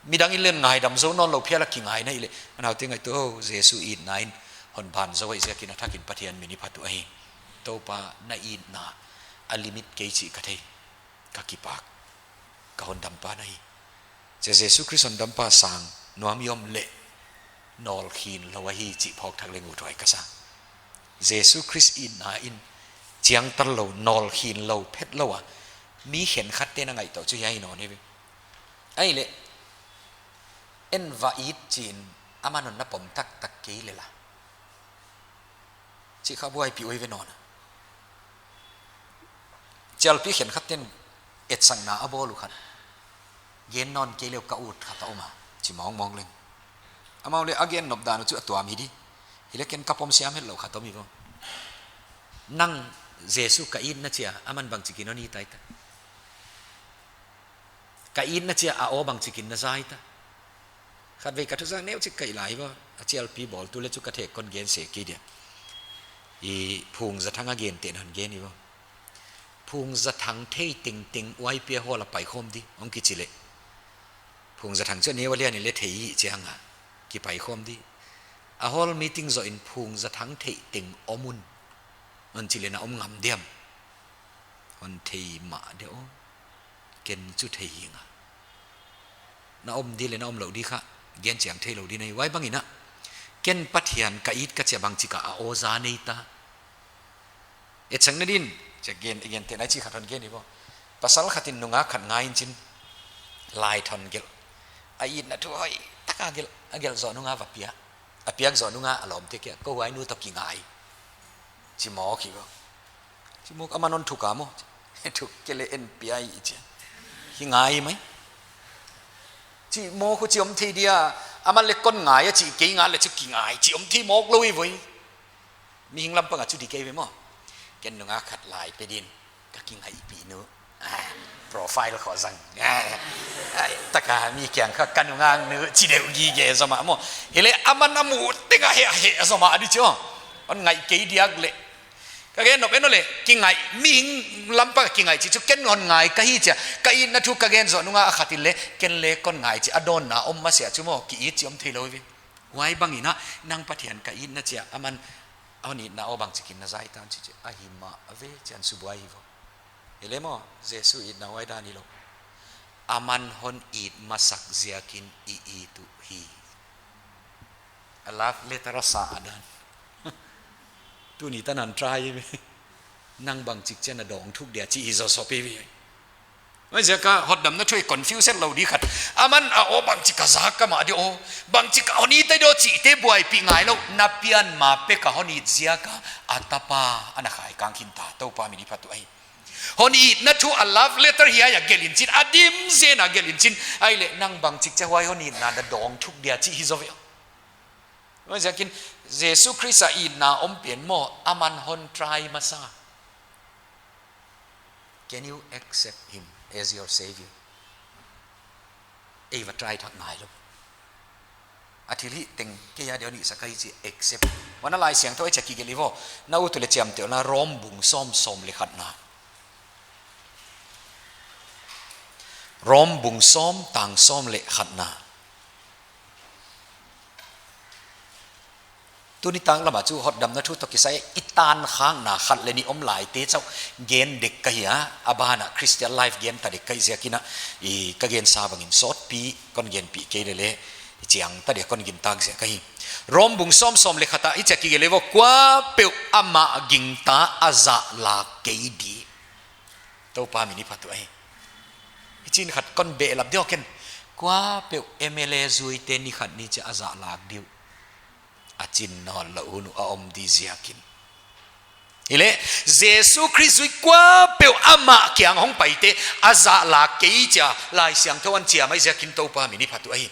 Midang in leng ngaidam zou nawnlou phial a kingai na hih leh. Nau te ngaihtuah, Jesu itna in hon ban zou ahih ziakin a thakin Pathian min i phat uh ahi. Toupa na itna a limit kei chih ka thei. Ka kipak. Ka hondampa na hi. Chia Jesu Khrist hondampa sang nuam i om leh nawl khin lou ahi chih phawk thak leng uthuai ka sa. Jesu Khrist itna in chiangtal lou, nawl khin lou, phet lou a mi khenkhatte'n a ngaihtuah chu hiai nawn hi ve. Ahihleh, en va it chi'n aman hon na pom taktak kei leh la. Chih kha buaipih uh ve nawn a. Chialpi khenkhatte'n etsakna a bawl uh khat. Gen nawn kei leh uh ka ut khat a om a. Chi mawngmawng leng. Amau leh a gen nop dan uh chu a tuam hi di. Hileh ken ka pom siam hetlou khat om hi vo. Nang Jesu ka itna chia, aman bangchikin hon it ahi ta. Ka itna chia a aw bangchikin na za ahi ta. Khatvei ka thuzak neuchik ka hih lai vo. A chialpi bawltu leh chu ka thei kon gen sek kei dia. I Phungzathang a gente'n hon gen hi vo. Phungzathang thei tengteng Y P A hall a paikhawm di, hong kichi leh. Phungzathang chu a neu a lian in leh thei hi chiang a. Kipaikhawm di. A hall meeting zoh in Phungzathang thei teng om un. Hon chi leh na om ngam diam. Hon thei mah di aw. Ken chu thei hi nga. Na om di leh na om lou di kha. Gen chiang theilou di na hi. Huai bangin a. Ken Pathian ka it ka chia bangchik a a aw za nei ta. Etsakna din, chia gen, i gen te nai chi khat hon gen hi vo. Pasal khat in nungak khat ngai in chin. Lai thon gelh. A itna thu hoihtak a gelh, a gelh zoh nung a va piak. A piak zoh nung a a lawmte kiang ah, ko huai nu toh kingai. Chi mawk hi vo. Chi mawk aman hon thuk a maw. Thuk kei leh en piak hi chia. Kingai mai. Chi mawk uh chi om thei dia, aman leh kon ngai a chi kei ngal leh chu kingai. Chi om thei mawk lou hi voi. Mihing lampang a chu di kei ve maw. Ken nungak khat lai pe din. Ka kingaihpih nu. Ah, profile khawng zang. Ah, ah, taka mi kiang kha ka nungak nu chi deuh gige zomah maw. Hileh aman a muh teng a heh a heh zomah di chu. Hon ngai kei diak leh. Ka gen nop en leh, kingai, mihing lampang a kingai chi chu ken hon ngai ka hi chia. Ka itna thu ka gen zoh nung a a khat in leh, ken leh kon ngai chi. A dawnna om masiah chu maw, ki it chi om theilou ve. Huai bangin a, nang Pathian ka itna chia, aman hon itna aw bangchikin na za ahi ta chi chia, ahi mah ve chi'n subuai hi vo. Hileh maw, Jesu itna huai dan hilou. Aman hon it masak ziakin i it uh hi. A love letter a sa a dan. Tuni tan hon try ve. Nang bangchik chi'n na dawng thuk dia chi hi zaw sawpi ve. Huaiziak a hotdamna thu i confuse lou di khat. Aman a aw bangchik a za ka mah di aw. Bangchik a hon it ahi di aw chihte buaipih ngailou. Na pian ma pek a hon it ziak a a tapa ana khai kang khin ta. Toupa min i phat uh ahi. Hon itna thu a love letter hiai a gelh in chin. A dim zen a gelh in chin. Ahihleh nang bangchik chia huai hon itna na dawng thuk dia chi hi zaw ve. Huaiziakin Jesu Khrist a itna om pen maw aman hon try masa. Can you accept him as your savior? Ei va try thak ngailou. A thilhih teng kei a di hon hihsak ahi chi accept. Huan a Laisiangthou ah chia kigelh hi vo. Na ut uleh chiamteh un la Rom bung sawm sawm leh khatna. Rom bung sawm tang sawm leh khatna. Tuni tanglam a chu hotdamna thu toh kisai i tan khakna khat leh nih om lai te chauh gen dek ka hi a, a ban ah Christian life gen ta dek ka hi ziakin a, i ka gensa bangin sawtpi kon genpih kei leh leh, i chiang ta dek kon gingta ziak ahi. Rom bung sawm sawm leh khat ah hichia kigelh hi vo, kuapeuh amah gingta a zahlak kei di. Toupa min i phat uh ahi. Hichi'n khat kon behlap di uh ken. Kuapeuh M L A zuite ni khat ni chia a zahlak di uh. A chin nawnlou hun uh a om di ziakin. Hileh, Jesu Khrist zui kuapeuh amah kiang hongpaite a zahlak kei chia Laisiangthou in chiam ahi ziakin Toupa min i phat uh ahi.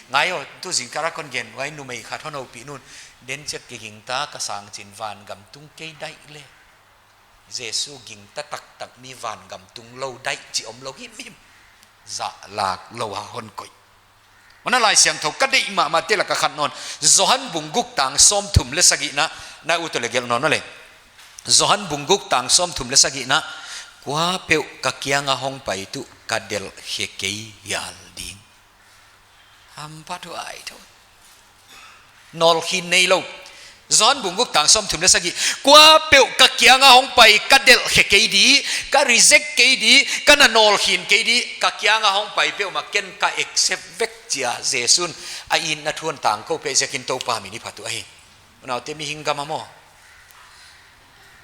Ngai aw, tu zingkal a kon gen, huai numei khat hon houpih un. Den chet kei gingta ka sang chin vangam tung kei daih leh. Jesu gingta taktak mi vangam tung lou daih chih omlou himhim. Zahlak lou a hon koih. Huan a Laisiangthou ka deih mahmahte laka khat nawn. Johan bung guk tang sawmthum leh sagihna, na ut uleh gelh nawn uleh. Johan bung guk tang sawmthum leh sagihna, kuapeuh ka kianga hongpai tuh ka delh khe kei hial ding. Hamphathuai thou. Nawlkhin neilou. Johan bung guk tang sawmthum leh sagih. Kuapeuh ka kianga hongpai ka delh khe kei di, ka reject kei di, ka na nawlkhin kei di, ka kianga hongpai peuhmah ken ka accept vek chia Jesu'n a itna thu hon tangkoupih ziakin Toupa min i phat uh ahi. Unaute, mihing gam ah maw,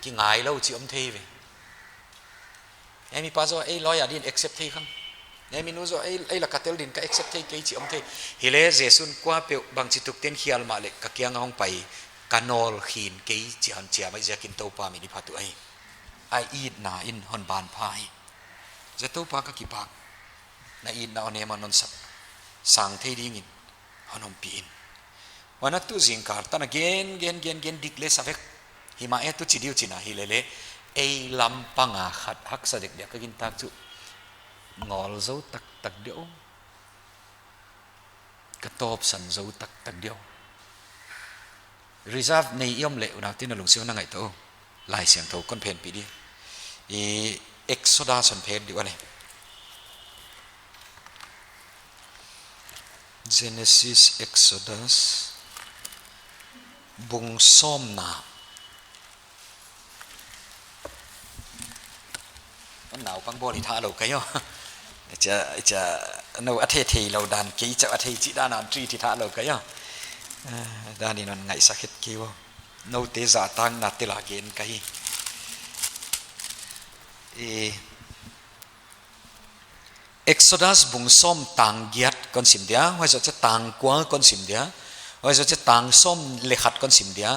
kingailou chih om thei ve. Ei mi pa zaw ei lawyer din accept thei khang. Ei mi nu zaw ei, ei laka tel din ka accept thei kei chih om thei. Hileh Jesu'n kuapeuh bangchituk ten khial mahleh ka kianga hongpai ka nawlkhin kei chih hon chiam ahi ziakin Toupa min i phat uh ahi. A itna in hon ban pha hi. Zia Toupa ka kipak. Na itna hon em a non sak sang thei dingin hon ompih in. Huan a tu zingkal tan a gen, gen, gen, gen dik leh sa vek. Himahleh tu chi diu chihna hilele. Ei lam panga khat haksa dekdek ka gintak chu. Ngawl zou taktak diam. Ka tawpsan zou taktak diam. Reserve nei i om leh unaute na lungsim a na ngaihtuah. Laisiangthou kon phenpih di. I Exodus hon phet di uleh. Genesis, Exodus, bung sawmna. Naupang bawl hi tha lou ka hi aw. Cha, cha, nou a thei theilou dan, kei chauh a thei chih dan a treat hi tha lou ka hi aw. Eh, dan in non ngaihsak het kei aw. Noute zahtakna te la gen ka hi. Eh, Exodus bung sawm tang giat kon sim dia, huai zoh chiah tang kua kon sim dia, huai zoh chiah tang sawm leh khat kon sim dia,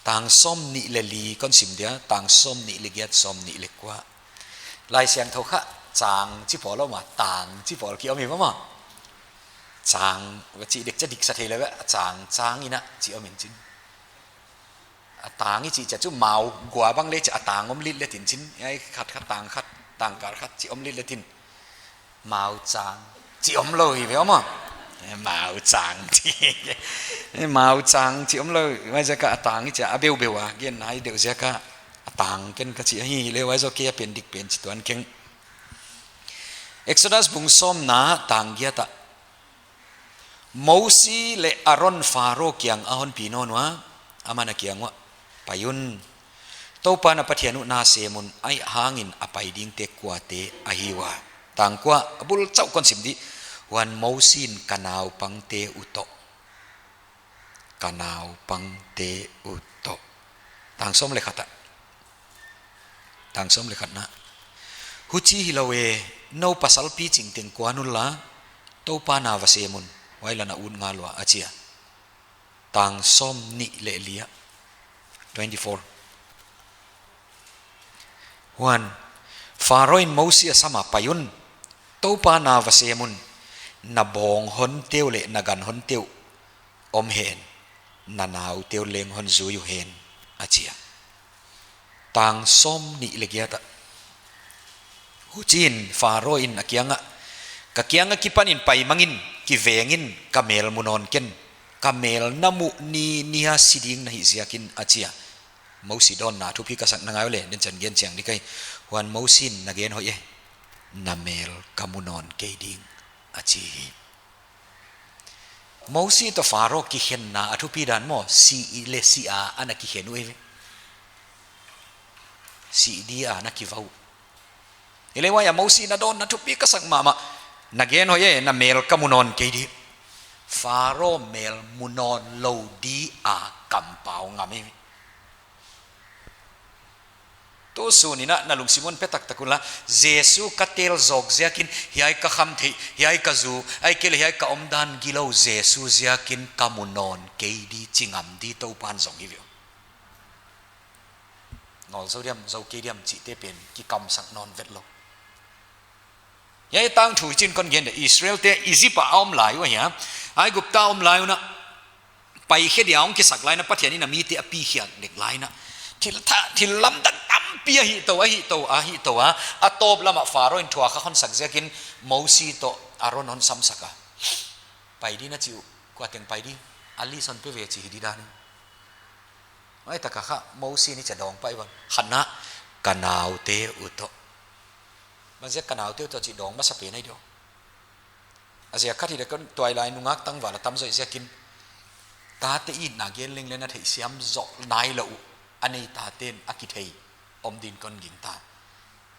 tang sawmnih leh li kon sim dia, tang sawmnih leh giat, sawmnih leh kua. Laisiangthou kha chang chi pawl om a, tang chi pawl ki om hi maw. Chang, va chih dek chiah dik sa thei lou ve, a chang, chang in a chi om in chin. A tang i chih chiah chu mau gua bang leh chiah a tang om lit leh tin chin. Ai khat khat tang khat, tang kal khat chi om lit leh tin. Mau chang chi omlou hi ve maw. Eh, mau chang chi. Eh, mau chang chi omlou. Huai ziak a tang i chiah a beubeu a gen nai deuh ziak a tang ken ka chi ahi leh huai zoh kei a pen dik pen chi tuan keng. Exodus bung sawmna tang giat ah. Mosi leh Aron Pharaoh kiang a hon pi nawn ua, aman a kiang uah, pai un. Toupa na Pathian uh na sem un, ahihhangin a pai dingte kuate ahi ua. Tang kua, a bul chauh kon sim di, huan Mosi in ka naupangte uh toh. Ka naupangte uh toh. Tang sawm leh khat ah. Tang sawm leh khatna. Huchi hilou e, nou pasal piching teng kuan unla, Toupa na va sem un, huai la na ut ngal ua, a chi a. Tang sawmnih leh li ah. Twenty-four. Huan, Pharaoh in Mosi a sam a, pai un, Toupa na va sem un, na bawng honte uh leh na gan honte uh om hen, na naute uh leng hon zui uhen, a chi a. Tang sawmnih leh giat ah. Huchiin Pharaoh in a kiang ah, ka kiang akipanin pai mangin, kivengin, ka mel mu nawn ken, ka mel na muh ni ni a si ding na hih ziakin, a chi a. Mosi dawnna thupi ka sak na ngai uleh, den chan gen chiang di ka hi. Huan Mosi in na gen hoih e, na mel ka mu nawn kei ding, a chi hi. Mosi toh Pharaoh kikhenna a thupi dan maw, si i leh si a, ana kikhen uh e ve. Si di a na kivau. Hileh huai a Mosi na dawnna thupi ka sak mahmah. Na gen hoih e, na mel ka mu nawn kei di. Pharaoh mel mu nawn lou di a kampau ngam e ve. Tu sun in na lungsim hon pe taktak un la, Jesu ka tel zawk ziakin hiai ka kham theih, hiai ka zu, ahihkeileh hiai ka omdan gilou Jesu ziakin ka mu nawn kei di chi ngam di Toupa'n zong hi ve. Ngawl zou diam, zou kei diam chihte pen kikamsak nawn vetlou. Hiai tangthu chin kon gen de, Israelte Egypt a om lai uh ahia, Aigupta om lai un a, pai khe dia hong kisak lai in a, Pathian in a mite a pi khiak dek lai in a, thil tha, thil lamdang tampi a hih tou, a hih tou, a hih tou a, a tawp lam ah Pharaoh in thuak a hon sak ziakin Mosi toh Aaron hon samsak a. Pai di na chi uh, kua teng pai di, a list hon pe ve chi hi di dan in. Huai tak a kha Mosi in hichia dawng pai ua, khatna, ka naute uh toh. Bangziak ka naute uh toh chih dawng masa pen ahi diam. A ziak khat hi leh kon tuailai nungak tangval a tamzaw i ziakin, tate itna gen leng leng a theihsiam zoh nailou uh, a nei tate'n a kithei om din kon gingta.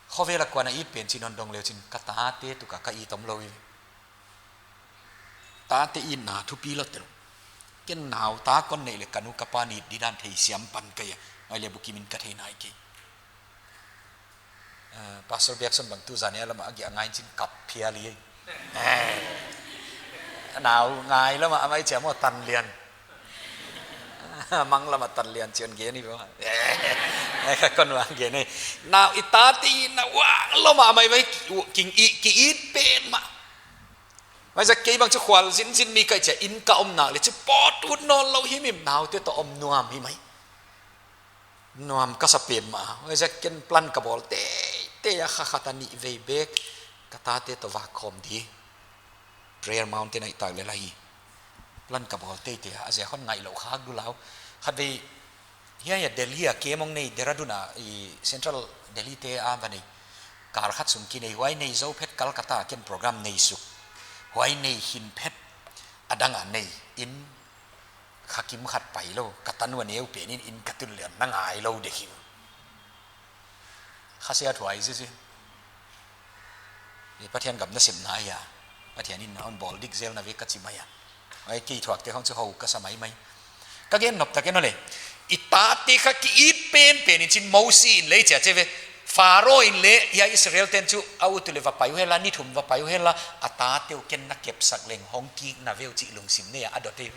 Khovel a kuan a it pen chi in hon dong leu chin, ka tate tuk a ka it omlou hi. Tate itna thupi lou tel. Ken naute kon neih leh ka nu ka pa'n it di dan theisiam pan ka hi a. Huai leh bukim in ka thei nai kei. Eh, Pastor Biakson bang tu zan a lam ah a giah a ngai in chin kap phial hi. Eh. Nau ngai lam ah a mai chia maw tan lian. Mang lam ah tan lian chi hon gen hi maw. Eh, ka kon vang gen hi. Nau i tate itna vang lou mah mai vai ki, ki, ki it pen mah. Huaiziak kei bang chu khual zinzin mi ka hih chia in ka om nak leh chu pawt ut nawnlou himhim, naute toh om nuam hi mai. Nuam ka sa pen mah. Huaiziak ken plan ka bawl teitei a, kha khat a nih vei bek ka tate toh vak khawm di. Prayer Mountain a i tak leh lai hi. Plan ka bawl teitei a, a ziak hon ngaihlouh khak dulou. Khatvei hiai a Delhi a camp hong nei, Dehradun a, i Central Delhi te a va nei. Kar khat sung ki nei, huai nei zou phet Calcutta ken program nei suk. Huai nei khin phet a dang a nei in kha kim khat pai lou, ka tanu a neu pen in, in ka tun leh na ngailou dek hi. Kha sia thuai zizi. I Pathian gam nasepna ahi a. Pathian in na hon bawl dik zel na ve ka chi mai a. Huai kei thuakte khong chu hou ka sa maimai. Ka gen nop tak en aw leh. I tate kha ki it penpen in chin Mosi in leh chia che ve. Pharaoh in leh hiai Israelte'n chu a ut uleh va pai uh henla, ni thum va pai uh henla, a tate uh ken na kepsak leng hong kik na ve uh chih lungsim nei a a dot e.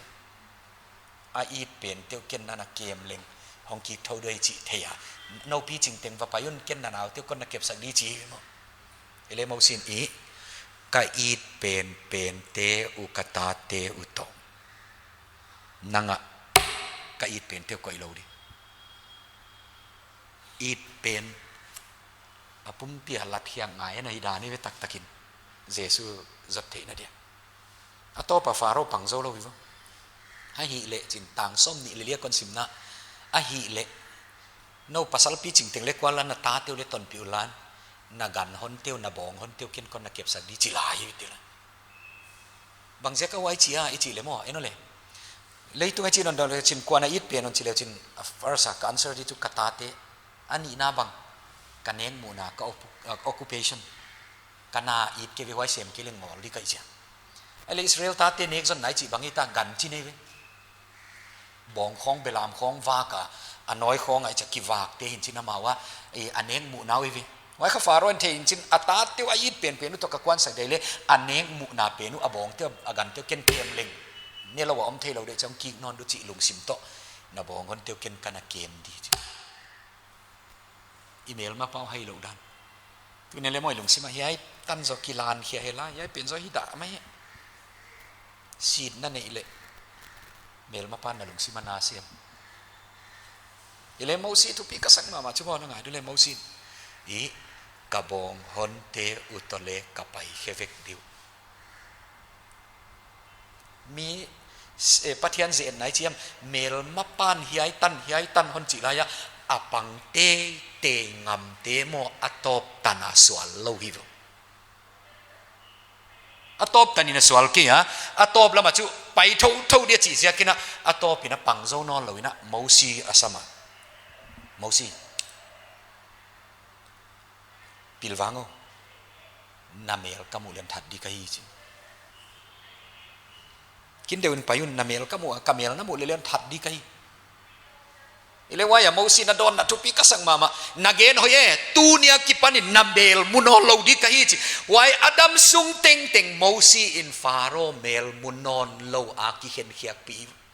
A it pente uh ken na na kem leng hong kik thou di chih thei a. Noupi ching teng va pai un, ken na naute uh kon na kepsak di chi hi maw. Hileh Mosi in, i, ka it penpente uh ka tate uh toh. Nang a ka it pente uh koih lou di. It pen a pumpi a lat hiang ngai na hi dan hi ve taktak in. Jesu zot theihna dia. A tawp a Pharaoh pang zou lou hi vo. Ahihleh chin tang sawmnih leh li a kon simna. Ahihleh nou pasal pi ching teng leh kuan la na tate uh leh tonpih un la, na gan honte uh, na bawng honte uh ken kon na kepsak di chi lai hi ti la. Bangziak a huai chi a i chih leh maw, en aw leh. Leitung a chin hon dong leh chin kuan a it pen hon chi leh chin a first a ka answer di chu ka tate. A nihna bang, ka nekmuhna, ka opu-, uh, occupation. Ka na it kei ve, huai sem kei leh ngawl di ka hih chia. Ahihleh Israel tate nek zonna i chih bang hi ta, gan chi nei ve. Bawng khawng, belam khawng vak a, a nawi khawng a i chia kivak te hi'n chin amau a, e, a nekmuhna uh hi ve. Huai kha Pharaoh in thei hi'n chin a tate uh a it penpen uh toh ka kuansak di leh, a nekmuhna pen uh, a bawngte uh, a gante uh ken kem leng. Ne lou a om theilou di chang kik nawn di chih lungsim toh. Na bawng honte uh ken ka na kem di chi. I melmapa uh hailou dan. Tuni leh maw i lungsim a hiai tan zaw kilan khia henla, hiai pen zaw hi dah mai. Sitna neih leh. Melmapa'n na lungsim a na sem. Hileh Mosi thupi ka sak mahmah chu maw na ngai di leh Mosi. I ka bawng honte uh toh leh ka pai khe vek di uh. Mi, eh, Pathian ze en nai chiam, melmapa'n hiai tan, hiai tan hon chih lai a, a pang teitei ngamte maw a tawp tan a sual lou hi vo. A tawp tan in a sual kei a, a tawp lam a chu pai thouthou di a chih ziakin a, a tawp in a pang zou nawnlou in a, Mosi a sam a. Mosi. Pilvang aw, na mel ka muh leh that di ka hi chi. Kin deuh in pai un, na mel ka muh a, ka mel na muh leh leng that di ka hi. Hileh huai a Mosi na dawnna thupi ka sak mahmah. Na gen hoih e, tuni a kipan in na mel mu nawn lou di ka hi chi. Huai a dam sung tengteng Mosi in Pharaoh mel mu nawn lou a kikhenkhiakpih.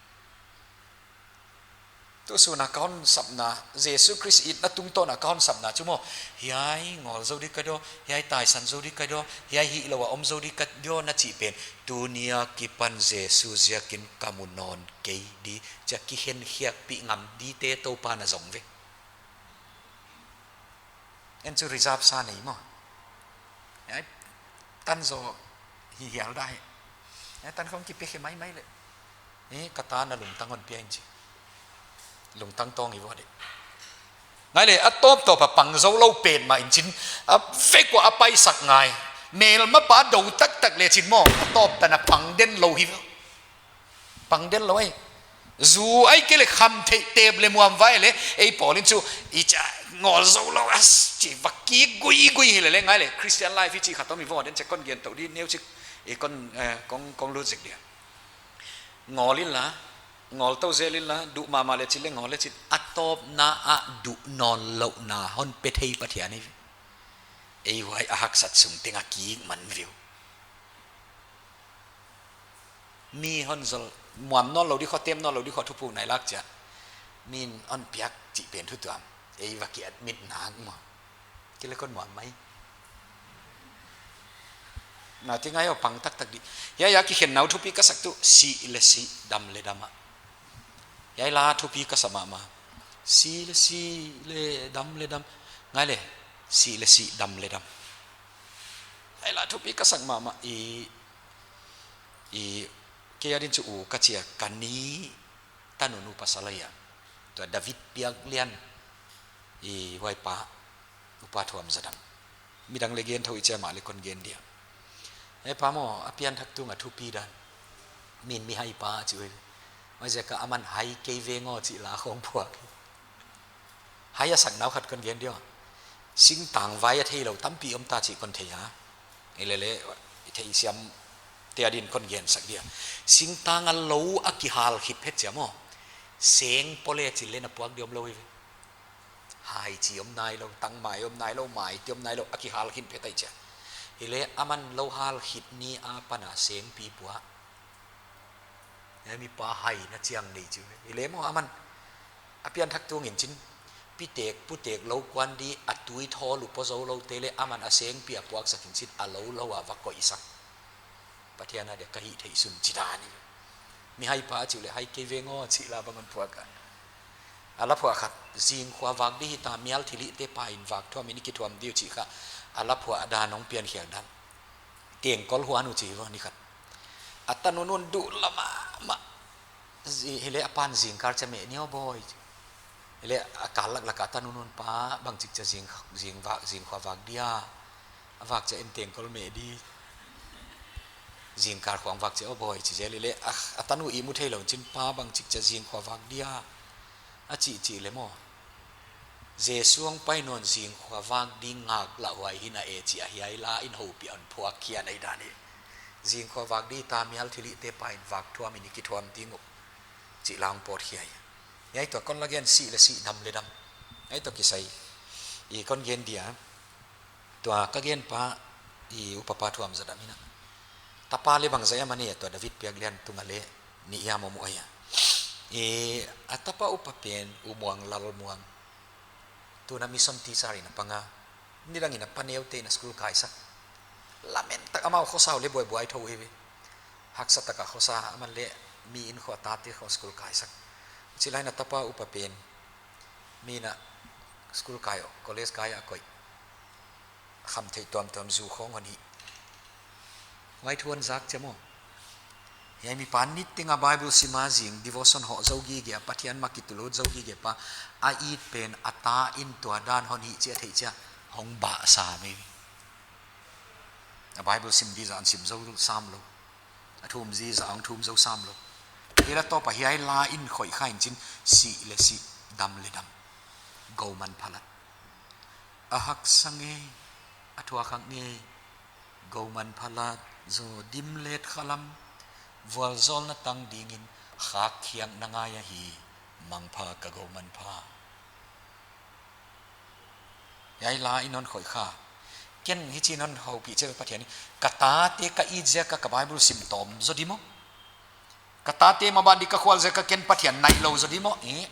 Tusun a ka hon sapna, Jesu Khrist itna tungtawn a ka hon sapna chu maw, hiai ngawl zou di ka hi a, hiai taisan zou di ka hi a, hiai hilou a om zou di ka hi a na chih pen, tuni a kipan Jesu ziakin ka mu nawn kei di, chia kikhenkhiakpih ngam dite Toupa'n a zong ve. En chu reserve sa nei maw. Ai, tan zaw hi hial dai. Ai, tan khong kipe khe maimai leh. Eh, ka ta na lungtang hon pia in chi. Lungtang tawng i va de. Ngai leh, a tawptawp a pang zou lou petmah in chin. A vek ua a paisak ngai. Melmapa dou taktak leh chin maw. A tawp tan a pang den lou hi. Pang den lou ai. Zu ai kei leh kham theih tep leh muam vai leh. Ei pawl in chu i cha ngawl zou lou a chi va kik guigui hi leh leh ngai leh. Christian life i chi khat om i va den chi kon gen tou di neu chi i kon, eh, kong, kong lut zik dia. Ngawl inla, ngawl tou zel inla, duh mahmah leh chi leh ngawl leh chi a tawpna a duh nawn louhna hon pe thei Pathian hi. Ei huai a haksat sung teng a kik man viu. Mi hon zol, muam nawn lou di khua, tem nawn lou di khua thupuk nai lak chia. Min hon piak chih pen thu tuam. Ei va ki admit nak maw. Kei leh kon muam mai. Na ti ngai o pang taktak di. Hiai a kikhen nau thupi ka sak tu, sih leh sih, dam leh dam a. Hiai la thupi ka sa mahmah. Sih leh sih leh dam leh dam. Ngai leh, sih leh sih, dam leh dam. Hiai la thupi ka sak mahmah i, i, kei a din chu u ka chi a ka ni tanunu pasal ahi a. Tua David Piaklian i huai pa, Upa Thuamzadam. Midang leh gen thou i chi a mah leh kon gen dia. Huai pa maw, a pianthak tung a thupi dan. Min mihai pa a chi uh. Huaiziak a aman hai kei veng aw chi la khong phuak. Hai a sak nau khat kon gen dia. Singtang vai a theilou tampi om ta chi kon thei a. Hileh leh, i theisiam te a din kon gen sak dia. Singtang a lou a kihal khit phet chia maw. Seng pole chi leh na puak di om lou hi ve. Hai chi om nai lou, tangmai om nai lou, mai ti om nai lou, a kihal khit phet ai chia. Hileh aman lou hal khit ni apan a sengpi pua. Hiai mipa hai na chiang nei chu. Hileh maw aman a pianthak tung in chin. Pitek, putek lou kuan di a tui thawl uh pua zou lou te leh aman a sengpi a puaksak in chin a lou lou a va koihsak. Pathian a dia ka hih theih sun chi dan hi. Mihai pa chi leh hai kei veng aw chi la bang hon phuak a. A la phuah khat, zingkhua vak di hita mial thilhihte pa in vak thuam in i kithuam di uh chi kha. A la phuah dan hong piankhiak dan. Tengkol huan uh chi va ni khat. A tanunun duh la mahmah. Zi-, hileh a pan zingkal chia meh ni aw bawi. Hileh a kal laklak a tanunun pa bangchik chia zing, zing vak, zingkhua vak dia. A vak chia in tengkol meh di. Zingkal khong vak chia aw bawi chi zel hileh a, a tanu ihmu theilou chin pa bangchik chia zingkhua vak dia. A chih chih leh maw. Jesu hong pai nawn zingkhua vak di ngak lah huai hi na e chi a hiai la in hopih a hon phuak khia nai dan hi. Zingkhua vak di ta mial thilhihte pa in vak thuam in i kithuam ding uh. Chi la hong pawt khia hi. Hiai tua kon la gen sih leh sih dam leh dam. Hiai tua kisai. I kon gen dia. Tua ka gen pa i upa pa Thuamzadam in a. Tapa leh bangzah a mani a tua David Piaklian tung a leh ni ia momo ahi a. I a tapa upa pen U Muang Lalmuang. Tuna mission teacher in a pang a. Nidang in a pa neute in a school kaisak. Lamen tak amau khosa uh leh buaibuai thou hi ve. Haksa tak a khosa aman leh mi in khua tate khong school kaisak. Chi lai in a tapa upa pen. Mi in a school kai aw, college kai a koih. Kham theih tuamtuam zu khong hon hih. Huai thu hon zak chia maw. Hiai mipa niteng a Bible sim a zing, devotion hoh zou gige a, Pathian mah kitulut zou gige pa, a it pen a ta in tua dan hon hih chia theih chia, hong bah sam e. A Bible sim di zah hon sim zou sam lou. A thum di zah hong thum zou sam lou. Hileh a tawp a hiai la in khoih kha in chin sih leh sih, dam leh dam. Gou manpha lat. A haksa ngei, a thuak hak ngei. Gou manpha lat, zaw dim let khalam. Vualzawlna tang dingin khak khiakna ngai ahi. Mangpha ka gou manpha. Hiai la in hon khoih kha. Ken hichi'n hon houpih chiah Pathian in. Ka tate ka it ziak a ka Bible sim tawm zaw di maw. Ka tate maban di ka khual ziak a ken Pathian nailou zaw di maw. Eh.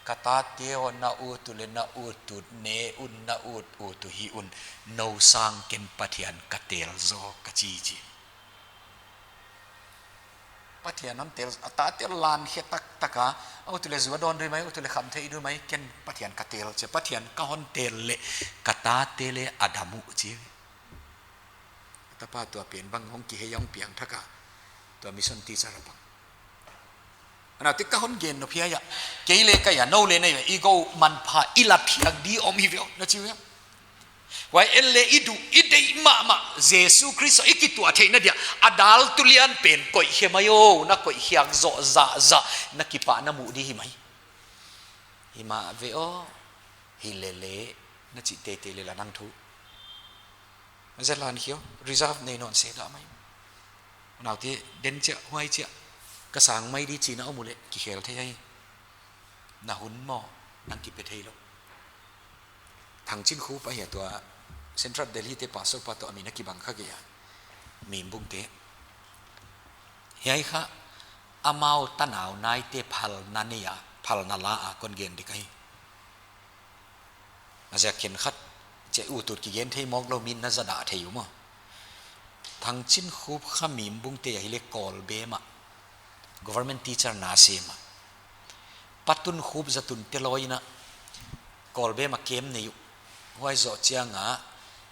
Ka tate aw na ut uleh na ut ut ne un na ut ut uhi un. Nou sang ken Pathian ka tel zaw ka chi chi. Pathian hon tel, a tate lan khe taktak a, a ut uleh zu a dawn di mai, ut uleh khamtheih di mai, ken Pathian ka tel chiah, Pathian ka hon tel leh, ka tate leh a dam uh chi. Tapa tua pen bang hong kihei hong piangthak a, tua mission teacher a bang. Ana te ka hon gen nop hiai a, kei leh ka ia, nou leh na ia, i gou manpha, i la phiak di om hi ve aw, na chi ve. Huai en leh i duh, i deih mahmah, Jesu Khrist i kituah theihna dia, a dal tu lian pen koih khe mai aw, na koih khiak zoh zahzah, na kipahna muh di hi mai. Hi mah ve aw, hi lele, na chih teitei leh la nang thu. Zet lan hiau, reserve nei nawn se dah mai. Naute, den chiah, huai chiah, ka sang mai di chihna om uleh, kikhel thei ahi. Na hun maw, nang kipe theilou. Thangchinkhup ahi a tua Central Delhi te pastor pa toh a min a kibang kha kei a. Mimbung te. Hiai kha amau tanau naite phalna nei a, phalna la a kon gen di ka hi. A ziak khenkhat chiah ut ut kigen thei mawk lou min na za dah thei uh maw. Thangchinkhup kha Mimbung te ahihleh Kawlbem ah government teacher na sem a. Patunkhup Zatunte lawi in a Kawlbem ah camp nei uh. Huai zoh chiang a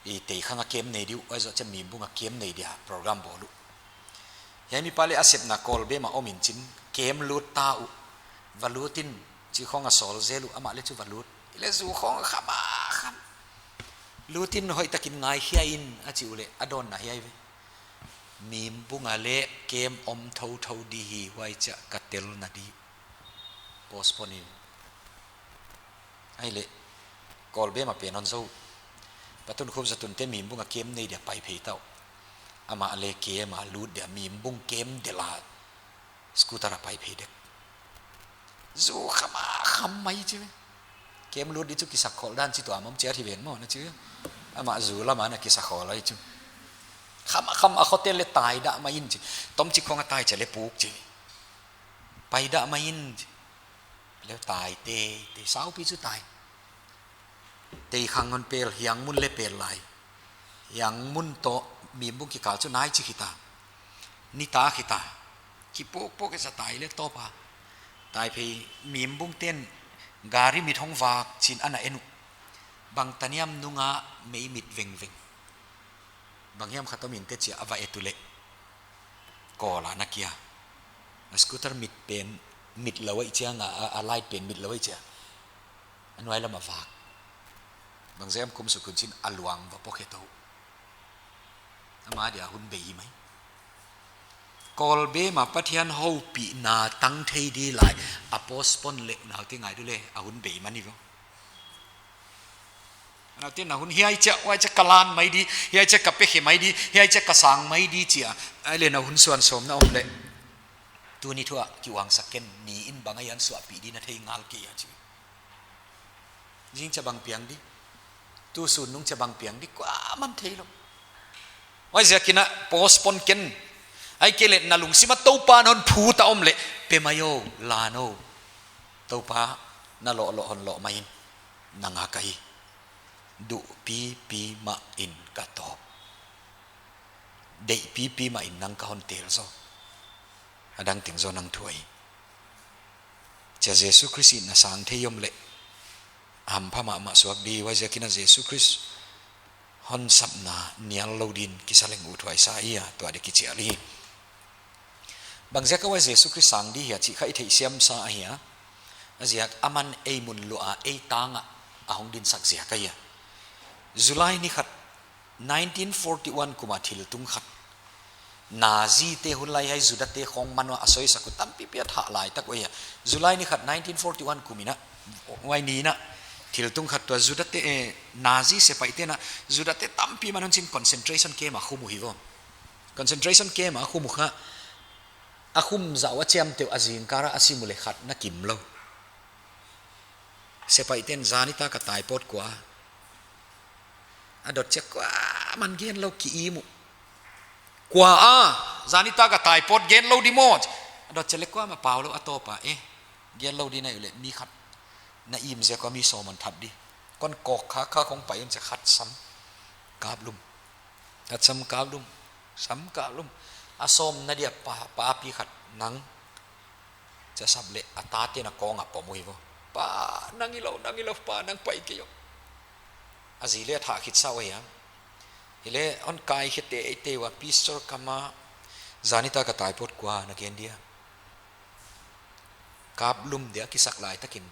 i Teikhang ah camp nei di uh, huai zoh chiang Mimbung ah camp nei dia program bawl uh. Hiai mipa leh a sepna Kawlbem ah om in chin, camp lut ta uh. Va lut in chi khong a sawl zel uh, amah leh chu va lut. Leh zu khong kham a kham. Lut in hoihtakin ngaikhia in a chi uleh a dawnna hiai ve. Mimbung ah leh camp om thouthou di hi, huai chiah ka telna di. Postpone in. Ahihleh, Kawlbem ah pen hon zou. Patunkhup Zatunte Mimbung ah camp nei dia pai phei ta uh. Amah leh camp a lut dia Mimbung camp del a scooter a pai phei dek. Zu kham a kham mai chi ve. Camp lut di chu kisakhawl dan chi tuam om chiat hi ven maw na chi. Amah zu lam a na kisakhawl ahi chu. Kham a kham a khotel leh tai dah mai in chi. Tom chi khong a tai chiah leh puk chi. Pai dah mai in chi. Leh tai teitei, saupi chu tai. Teikhang hon pel, Hiangmun leh pel lai. Hiangmun toh Mimbung kikal chu nai chi khita. Nitak khita. Kipukpuk e sa tai leh tawp a. Tai phei Mimbung ten gari mit hong vak chin ana en uh. Bangtan hiam nung a mei mit vengveng. Bang hiam khat om in te chiah a va et uleh. Kawl a na kia. A scooter mit pen mit lou ahih chiang a, a, a light pen mit lou ahih chiang. A nuai lam a vak. Bang ziak kum suk un chin a luang va pawk het uh. Amah dia hun bei mai. Kawlbem ah Pathian houpihna tang thei di lai. A postpone leh naute ngai di leh a hun bei mah ni vo. Naute na hun hiai chiah, huai chiah ka lan mai di, hiai chiah ka pe khe mai di, hiai chiah ka sang mai di chia. Ahihleh na hun suan sawmna om leh. Tuni thu ah kiuangsak ken ni in bang a hian suahpih di na thei ngal kei a chi. Zing chiah bang piang di. Tusun nung chiah bang piang di kuaman theilou. Huaiziakin a postpone ken. Ahihkeileh na lungsim a Toupa'n hon phut a om leh. Pe mai o, lan o. Toupa na loh loh hon loh mai in. Nang a ka hi. Duh pipi mah in ka tawp. Deih pipi mah in nang ka hon tel zaw. A dang teng zaw nang thu ahi. Chia Jesu Khrist in a sang thei om leh. Hampha mahmah suak di, huaiziakin a Jesu Khrist hon sapna nial lou din kisa leng uthuai sa hi a, tua di kichial hi. Bang ziak a huai Jesu Khrist sang di hia chih kha i theihsiam sa ahi a. A ziak aman ei mun luah a, ei tang a, a hong dinsak ziak ahi a. July ni khat, nineteen forty-one kum a thil tung khat. Nazi te hun lai hiai Juda te khong man ua a soisak uh tampipi a thah lai tak uh ahi a. July ni khat nineteen forty-one kum in a, huai ni in a, thil tung khat tua Juda te, eh, Nazi sepaih te'n a, Juda te tampi man hun chin concentration camp a khum uh hi vo. Concentration camp a khum uh kha, a khum zah ua chiamteh uh a zingkal a a sim uleh khat na kim lou. Sepaih ten, "Zan nitak a tai pawt kua?" A dot chiah, "Kuaman gen lou, ki-im uh." "Kua a? Zan nitak a tai pawt gen lou di maw?" A dot chiah leh, "Kuamah pau lou, a tawp a." "Eh, gen lou di na hih uleh mi khat na im ziak a mi sawm hon that di. Kon kawk kha kha khong pai un," chiah khat sam kaplum. Khat sam kaplum, sam kaplum. A sawmna dia pa, papi khat, "Nang," chiah sap leh a tate'n a kawng a pom uh hi vo. "Pa, nang hilou, nang hilou, pa, nang pai kei o." A zi leh a thah khit sa uh ahi a. Hileh hon kaikhe teitei ua, "Pastor, kuamah zan nitak a tai pawt kua na gen dia?" Kaplum dia kisak lai takin,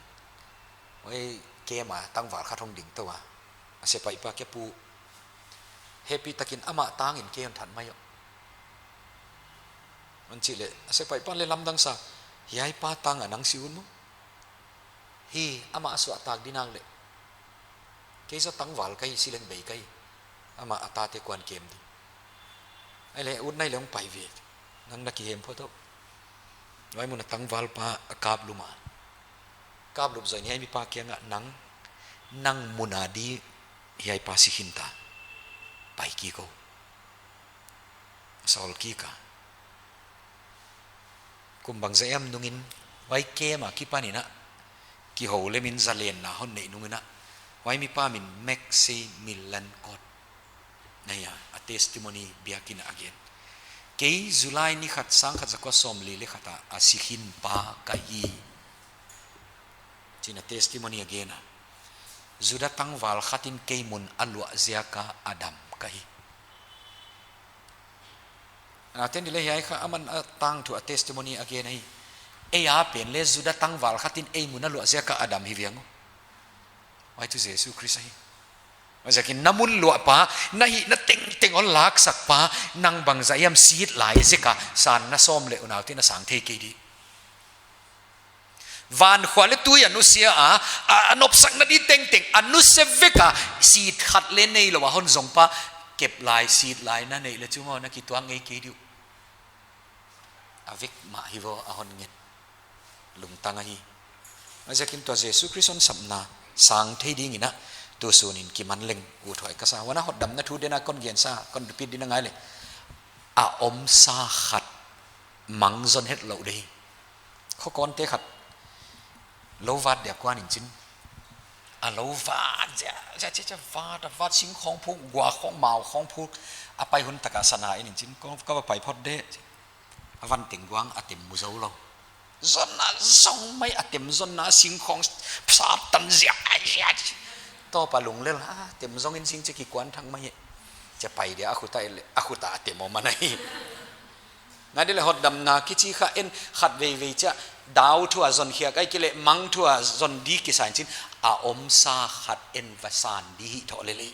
huai camp a tangval khat hong ding tou a. A sepaih pa kiang, "Pu, hehpihtakin amah tangin kei hon that mai o," hon chih leh, a sepaih pa'n leh lamdang sa, "Hiai pa tang a nang si un maw?" "Hi, amah a suahtak di nak leh. Kei zaw tangval ka hi, sileng bei ka hi. Amah a tate kuan kem di." "Ahihleh ut nai leh hong pai ve. Nang na kihem phot o." Huai mun a tangval pa a kaplum a. Kaplup zoh in hiai mipa kiangah, "Nang, nang mun a di hiai pa si khin ta. Pai kik o." Sawl kik a. Kum bangzah hiam nungin, huai camp a kipanin a, kihou leh min zalenna hon neih nungin a, huai mipa min Maximilian Kot na hi a, a testimony biakin a gen. "Kei July ni khat sangkhat zakua sawmli leh khat a, a si khin pa ka hi," chi'n a testimony a gen a. "Juda tangval khatin kei mun a luah ziak a a dam ka hi." A, ten di leh hiai kha aman a tangthu a testimony a gen ahi. Ei a pen leh Juda tangval khatin ei mun a luah ziak a a dam hi viang o. Huai tuh Jesu Khrist ahi. Huaiziakin na mun luah pa, na hihna tengteng hon laksak pa, nang bangzah hiam sit lai ziak a san na sawm leh unau tin a sang thei kei di. Van khua leh tui a nusia a, a, a nopsakna di tengteng a nusia vek a, sit khat leh neilou a hon zong pa, kep lai, sit lai na neih leh chu maw, na kituak ngei kei di uh. A vek mah hi vo, a hon nget. Lungtang ahi. Huaiziakin tua Jesu Khrist hon sapna sang thei dingin a, tu sunin kiman leng uthuai ka sa. Huan a hotdamna thu den a kon gen sa, kon repeat ding a ngai leh. A omsa khat mang zon hetlou di. Kho kon te khat lou vat dia kuan in chin. A lou vat zia, zia, zia, zia vat, a vat sing khong phuk, gua khong, mau khong phuk. A pai hun tak a sana in in chin. Ko, ka va pai phot de. A van teng guang a tem mu zou lou. Zon a zong mai a tem zon a sing khong sa tan zia, zia. Tawp a lunglel a tem zong in sing che kikuan thang mai. Che pai dia a khut a le, a khut a tem om a nai. Ngai di leh hotdamna kichi kha en khat veivei chia dau thu a zon khiak ai ki leh mang thu a zon di kisa in chin a omsa khat en va san di hi tho lele.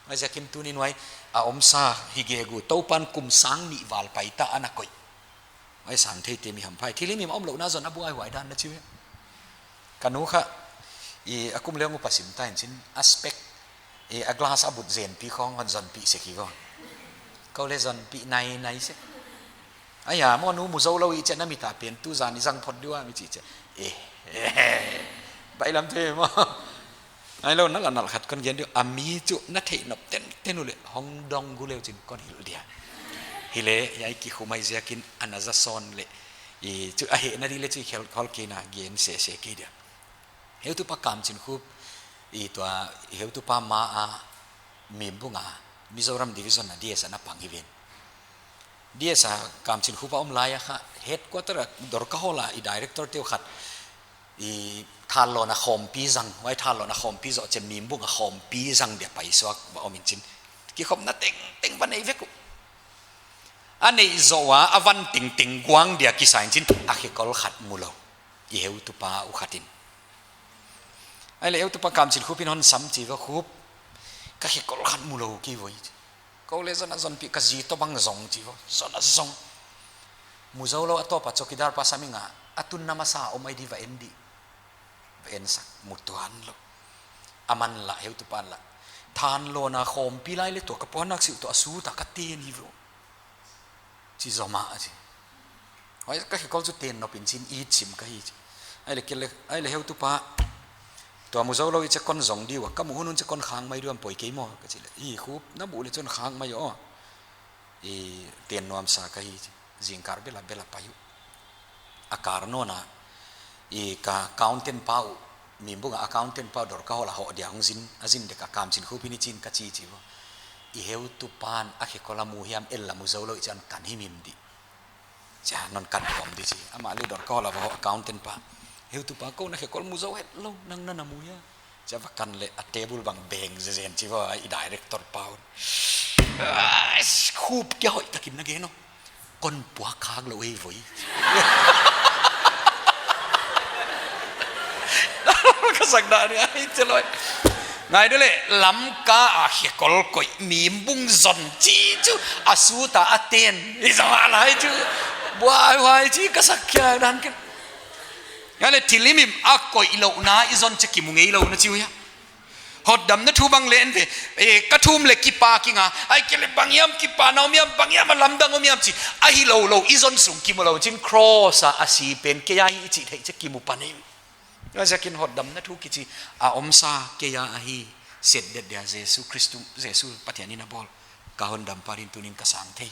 Huaiziakin tuni'n huai a omsa hi gegu Toupan kum sang nih val pai ta ana koih. Huai sang theite mi hampha hi. Thil himhim a omlouhna zon a buaihuai dan na chi ve. Ka nu kha, i, a kum leng upa sim ta in chin, a spec, i, a glass a but zenpi khong hon zonpih sek hi vo. Kou leh zonpih nainai sek. Aia, maw nu mu zou lou i chia na mit a pen tu zan i zang phot di ua mi chi chia. Eh, eh, bailam te maw. Ailou na la nalh khat kon gen di ua, a mi chu na theih nop tenten uleh hong dong gu leu chin kon hilh dia. Hileh, hiai kikhum ai ziakin ana za sawn leh. I chu a hehna di leh chu i khel khol kei na gen sese kei dia. Heutupa Kamchinkhup, i tua, heutupa ma a, Mimbung a, Mizoram Division a D S a na pang hi ven. D S a Kamchinkhup a om lai a kha, headquarter a Dorka Hall a i director teu khat, i thanlawna khawmpi zang, huai thanlawna khawmpi zoh chia Mimbung a khawmpi zang dia paisuak va om in chin. Kikhopna tengteng va nei vek uh. A neih zoh ua, a van tengteng guang dia kisa in chin, a khekol khat mu lou. I heutupa uh khat in. Ahihleh heutupa Kamchinkhup in hon sam chi vo Khup. Ka khekol khat mu lou kei vo i chi. Kou leh zon a zonpih ka zi toh bang zong chi vo. Zon a zong. Mu zou lou a tawp a chowkidar pa sam ing a. A tunna masa om ai di va en di. Va en sak mu tuan lou. Aman lah heutupa'n lah. Thanlawna khawmpi lai leh tua ka puannak siu tua a su ta ka ten hi vo. Chi zom a chi. Huai ka khekol chu ten nop in chin it sim ka hi chi. Ahihleh kei leh, ahihleh heutupa Tua mu zou lou i chi kon zong di ua, ka muh hun un chi kon khang mai diam poi kei maw, ka chi leh. I khup na buh leh chun khang mai aw. I ten nuam sa ka hi chi. Zingkal bel a bel a pai uh. A kar nawn a. I ka accountant pa uh. Mimbung a accountant pa uh Dorka Hall a hoh dia hong zin. A zin dek a Kamchinkhup in i chin ka chi chi ua. I heutupa'n a khekol a mu hiam, ei la mu zou lou i chi a kan himhim di. Chia non kan khawm di chi. Amah leh Dorka Hall a va hoh accountant pa. Heutupa kou na khekol mu zou hetlou, nang na na mu hia. Chia va kan leh a table bang beng zezen chi ua, i director pa un. Ah, khup kia hoih takin na gen aw. Kon puak khak lou ei voi. Ka sak dan ni ai chi lou. Ngai de leh, Lamka a khekol koih Mimbung zon chi chu, a suit a a ten. I zong a lai chu. Buai huai chi ka sak kia dan ken. Ngai leh thil himhim a koih louhna i zon chi kimu ngei lou na chi uh hia. Hotdamna thu bang leh en ve. E, ka thum leh kipak ing a. Ahihkeileh bang hiam kipak na om hiam, bang hiam a lamdang om hiam chi. Ahi lou lou i zon sung kimu lou chin cross a a si pen kei a hi i chih theih chi kimu pan ei. Huaiziakin hotdamna thu kichi a omsa kei a ahi, set det dia Jesu Kristu, Jesu Pathian in a bawl. Ka hondampa din tunin ka sang thei.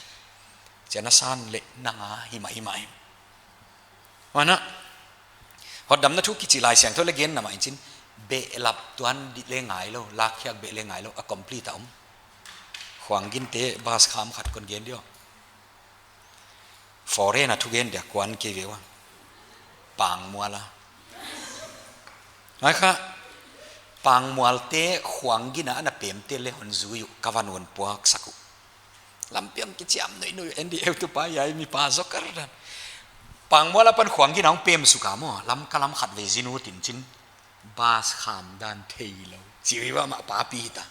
Chia na san leh nang a himah himah hi. Huan a, hotdamna thu kichi Laisiangthou leh genna mah in chin, behlap tuan di leh ngai lou, lakkhiak beh leh ngai lou, a complete a om. Khuang ginte bus kham khat kon gen di aw. Foreign a thugen dia kuan kei ve ua. Pangmual a. Ngai kha, Pangmual te khuang gin a ana pem te leh hon zui uh ka van hon puak sak uh. Lampi ah kichiam nuih nuih, en di heutupa hiai mi pa zong kar dan. Pangmual apan khuang gin a hong pem suk a maw, Lamka lam khat vei zin ut in chin. Bus kham dan thei lou. Chi ua mah papi ta.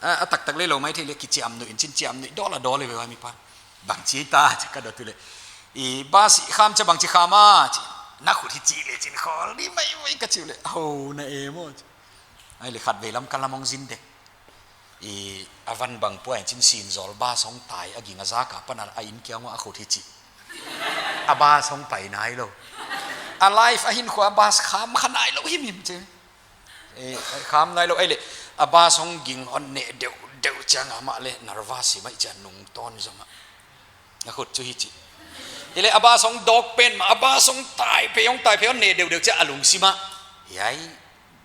A, a taktak leh lou mai thei leh kichiam nuih in chin chiam nuih dawl a dawl leh ve ua mi pa. Bang chi ta chi ka dot uleh. I bus kham chia bang chi kham a chi. Na khut hi chi leh chin khol di mai mai ka chi uleh. Ho na e maw chi. Ai leh khat vei Lamka lam hong zin dek. I a van bang puai chin sin zol bus hong tai a ging a zak a pan a in kiang ua a khut hi chi. A bus hong pai nai lou. A life a hinkhua bus kham kha nai lou himhim chi. E, kham nai lou ai leh. A bus hong ging hon neh deuh deuh chiang amah leh nervous hi mai chia nung ton zong a. A khut chu hi chi. Hileh a bus hong dawk pen mah, a bus hong tai phei, hong tai phei, hon neh deuh deuh chia a lungsim ah. Hiai,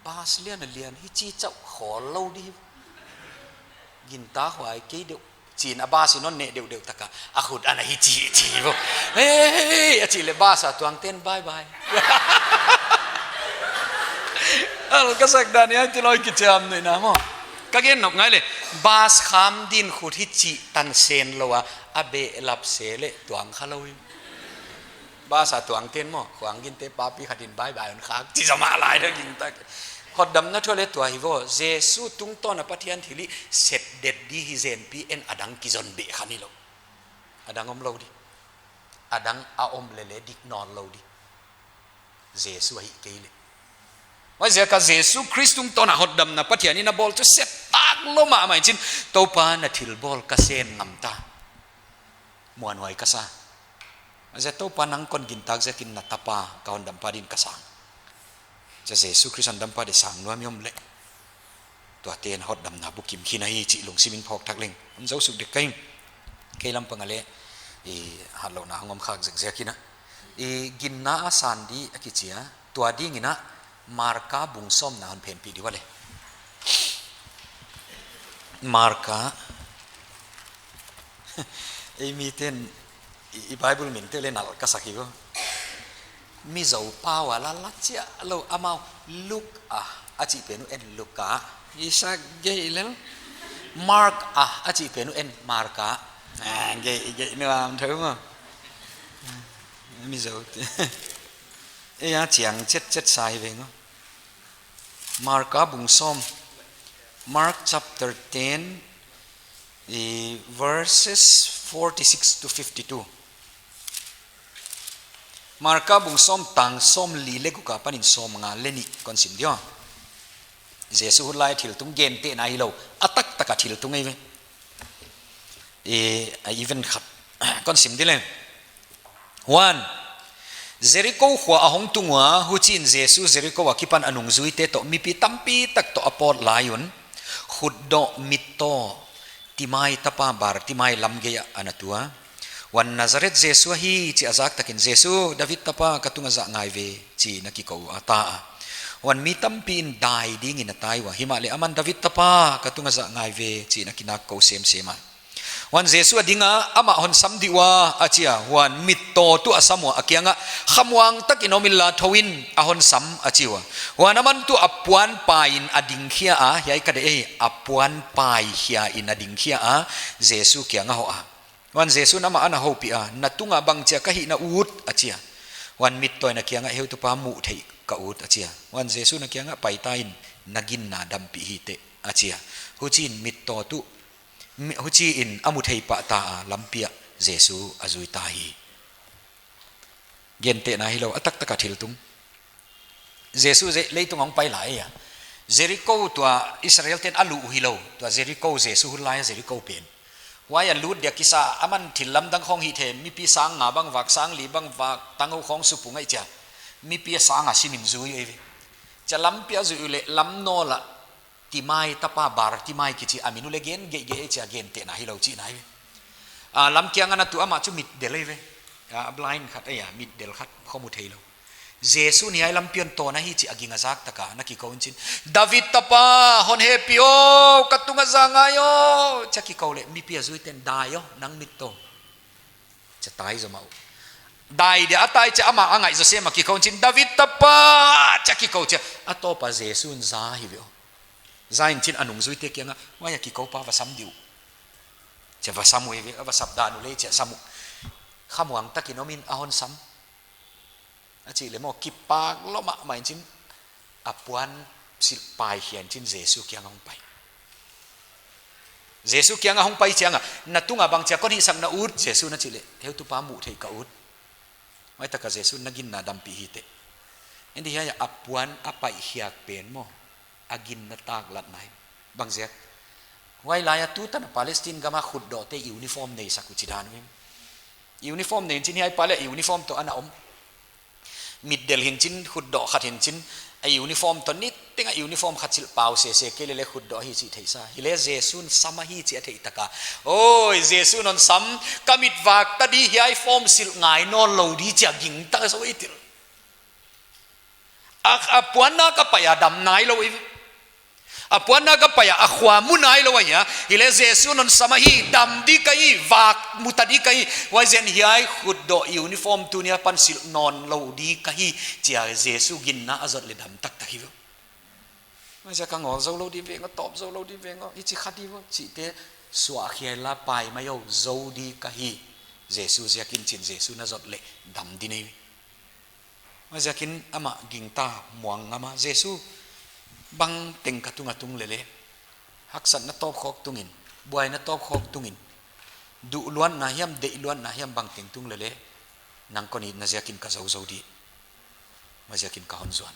bus lian a lian, hi chi chauh khol lou di. Gintak huai kei deuh. Chin a bus in hon neh deuh deuh tak a. A khut ana hi chi chi vo. Hey, a chih leh bus a tuang ten bye bye. Al ka sak dan hiai tilou kichiam nuihna maw. Ka gen nop ngai leh. Bus kham din khut hi chi tan sen lou a. A behlap se leh tuang kha lou hi. Bus a tuang ten maw, khuang ginte papi khat in bye bye hon khak, chi zong a lai deuh ging tak. Hotdamna thu leh tua hi vo, Jesu tungtawn a Pathian thilhih set det di hi zen pi en a dang kizon beh kha ni lou. A dang om lou di. A dang a om leh leh dik nawn lou di. Jesu ahih kei leh. Huaiziak a Jesu Khrist tungtawn a hotdamna Pathian in a bawl chu set tak lou mahmah in chin, Toupa na thilbawl ka sem ngam ta. Muanhuai ka sa. Huaiziak Toupa nang kon gintak ziakin na tapa ka hondampa din ka sang. Chia Jesu Khrist hondampa di sang nuam i om leh. Tuate na hotdamna bukim khin ahi chih lungsim in phawk thak leng. Hon zou suk dek ka hi. Kei lam pang a leh. I hatlouhna hong om khak zekzek in a. I ginna a san di a kichi a. Tua ding in a Marka bung sawmna hon phenpih di ua leh. Marka. Ei miten i, i Bible min te leh nal ka sak hi vo. Mizo pau a la la chia lou amau Luka a chih pen uh en Luka. I sak gei lel. Mark a, a chih pen uh en Marka. Ah, gei, gei nuam thou maw. Mizo te. Ei a chiang chet chet sa hi veng aw. Marka bung sawm. Mark chapter ten, eh, verses forty-six to fifty-two. Marka bung sawm tang sawmli leh guk apan in sawmnga leh nih kon sim di aw. Jesu hun lai thiltung gentehna hilou. A taktak a thiltung ei ve. Eh, a event khat. Kon sim di leh. Huan, Jeriko khua a hong tung ua, huchiin Jesu Jeriko akipan a nungzuite toh mipi tampi tak toh a pawt lai un, khutdoh mittaw, Timai tapa Bartimai lamgei ah a na tu a. Huan Nazareth Jesu ahi chih a zak takin, "Jesu, David tapa, ka tungah zak ngai ve," chiin a kikou a ta a. Huan mi tampi in dai dingin a tai ua, himahleh aman, "David tapa, ka tungah zak ngai ve," chiin a kinak kou semsem a. Huan Jesu a ding a, "Amah hon sam dih ua," a chi a. Huan mittaw tuh a sam ua, a kiangah, "Khamuang takin om inla, thou in, a hon sam," a chi ua. Huan aman tuh a puan pai in a ding khia a, hiai ka deih e, a puan pai khia in a ding khia a, Jesu kiangah a hoh a. Huan Jesu'n amah a na houpih a, "Na tungah bangchia ka hihna ut?" a chi a. Huan mittaw in a kiangah, "Heutupa, muh theih ka ut," a chi a. Huan Jesu'n a kiangah, "Pai ta in, na ginna dampih hiteh," a chi a. Huchiin mittaw tuh, mi-, huchiin a mu thei pah ta a, lampi ah Jesu a zui ta hi. Gentehna hilou, a taktak a thil tung. Jesu Ze-, leitung a hong pai lai a. Jeriko tua Israel ten a luh uh hilou. Tua Jeriko, Jesu hun lai a Jeriko pen. Huai a lut dia kisa, aman thil lamdang khong hih thei, mipi sang nga bang vak, sang li bang vak, tanghou khong supu ngaih chia. Mipi a sang a simin zui uh eive. Chia lampi a zui uh leh lam nawl ah Timai tapa Bartimai kichi a min uh leh gen geihgeih chia, gentehna hilou chihna eive. A, lam kiang a na tu, amah chu mitdel eive. A, blind khat ahi a, mitdel khat, khua mu theilou. Jesu'n hiai lampi hon tawn ahi chih a ging a zak tak a, na kikou in chin, "David tapa, hon hehpih aw, ka tungah zak ngai aw," chia kikou leh, mipi a zui ten, "Dai aw, nang mittaw." Chia tai zaw mah uh. Dai dia a tai chia amah a ngaih zaw sem a kikou in chin, "David tapa," chia kikou chia. A tawp a Jesu'n za hi ve aw. Za in chin a nungzuite kiangah, "Huai a kikou pa va sam dih uh." Chia va sam uh eive, a va sap dan uh leh chia sam uh. "Khamuang takin om in, a hon sam," a chih leh maw, kipak lua mahmah in chin, a puan silh pai khia in chin Jesu kiangah hong pai. Jesu kiangah hong pai chiangah, "Na tungah bangchia kon hihsakna ut?" Jesu'n a chih leh, "Heutupa, muh theih ka ut." Huai tak a Jesu'n, "Na ginna dampih hiteh." Endi hiai a puan a paih khiak pen maw, a ginna taklat nai. Bangziak? Huai lai a tutan a Palestine gam a khutdohte uniform neisak uh chi dan uh. Uniform nei in chin hiai pa leh uniform toh a na om. Mitdel hi in chin, khutdoh khat hi in chin, a uniform toh niteng a uniform khat silh pau sese kei leh leh khutdoh hi chih theihsa. Hileh Jesu'n sam ahi chih a theih tak a, "Oi, Jesu'n hon sam, ka mit vak ta di, hiai form silh ngai nawnlou di," chia gingta zaw i tel. A, a puannak a paih a dam nailou eive. A puannak a paih a, a khua mu nailou ahi a. Hileh Jesu'n hon sam ahi, dam di ka hi, vak mu ta di ka hi. Huaiziakin hiai khutdoh uniform tuni apan silh nawnlou di ka hi, chia Jesu ginna a zot leh dam taktak hi ve. Huaiziak a ngol zou lou di veng aw, tawp zou lou di veng aw, hichi kha di ve aw, chihte suah khia inla pai mai aw, zou di ka hi. Jesu ziakin chin, Jesu'n a zot leh dam di nei. Huaiziakin amah gingta, muang ngam a, "Jesu, bangteng ka tungah tung leleh, haksatna tawpkhawk tungin, buaina tawpkhawk tungin, duhluatna hiam, deihluatna hiam, bangteng tung leleh, nang kon itna ziakin ka zou zou di. Huaiziakin ka hon zuan."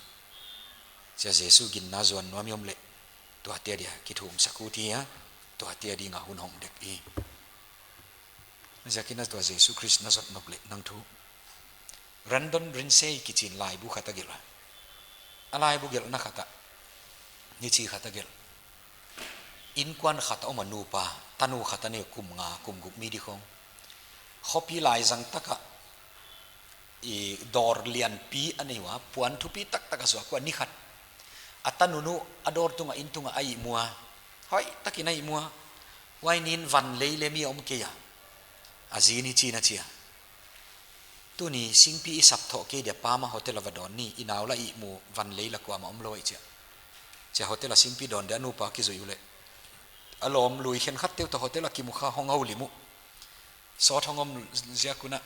Chia Jesu ginna zuan nuam i om leh, tuate a dia kithumsak ut hi a, tuate a ding a hun hong dek hi. Huaiziakin a tua Jesu Khrist na zot nop leh nang thu. Brandon Lindsay kichi in laibu khat a gelh a. A laibu gelhna khat ah, hichi khat a gelh. Innkuan khat a om a, nupa, tanu khat a nei, kum nga, kum guk mi di khong. Khopi laizang tak ah, i dawr lianpi a nei ua, puan thupi taktak a zuak ua, ni khat. A tanu nu, a dawr tungah, inn tungah a ihmu a. Hoihtakin a ihmu a. Huai ni in van lei leh mi om kei a. A zi'n hichi'n a chi a, "Tuni singpi i sap thoh kei dia, Pa mah hotel a va dawn ni, i nau la ihmu van lei la kuamah omlou ei," chi a. Chia hotel a singpi dawn dia a nupa kizui uleh, a lawm lui khenkhatte uh toh hotel a kimu kha, hong houlim uh. Sawt hong om ziak un a,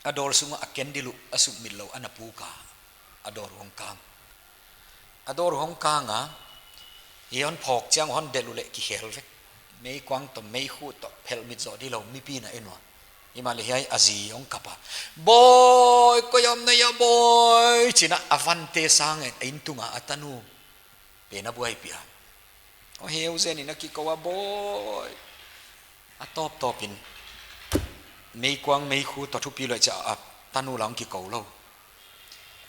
a dawr sung ah a candle uh a sukmit lou a na puk a, a dawr hong kang. A dawr hong kang a, hiai hon phawk chiang hon delh uleh kikhel vek. Meikuang toh, meikhu toh, phelh mit zoh di lou, mipi'n a en ua. Himahleh hiai a zi hong kap a, "Bawi, koi a om na hia bawi?" chi'n a, a vante sang in, a inn tung a, a tanu pen a buaipih a. "Aw, heu zen in a kikou a bawi." A tawptawp in, meikuang meikhu toh thupi lou chia a tanu la hong kikou lou.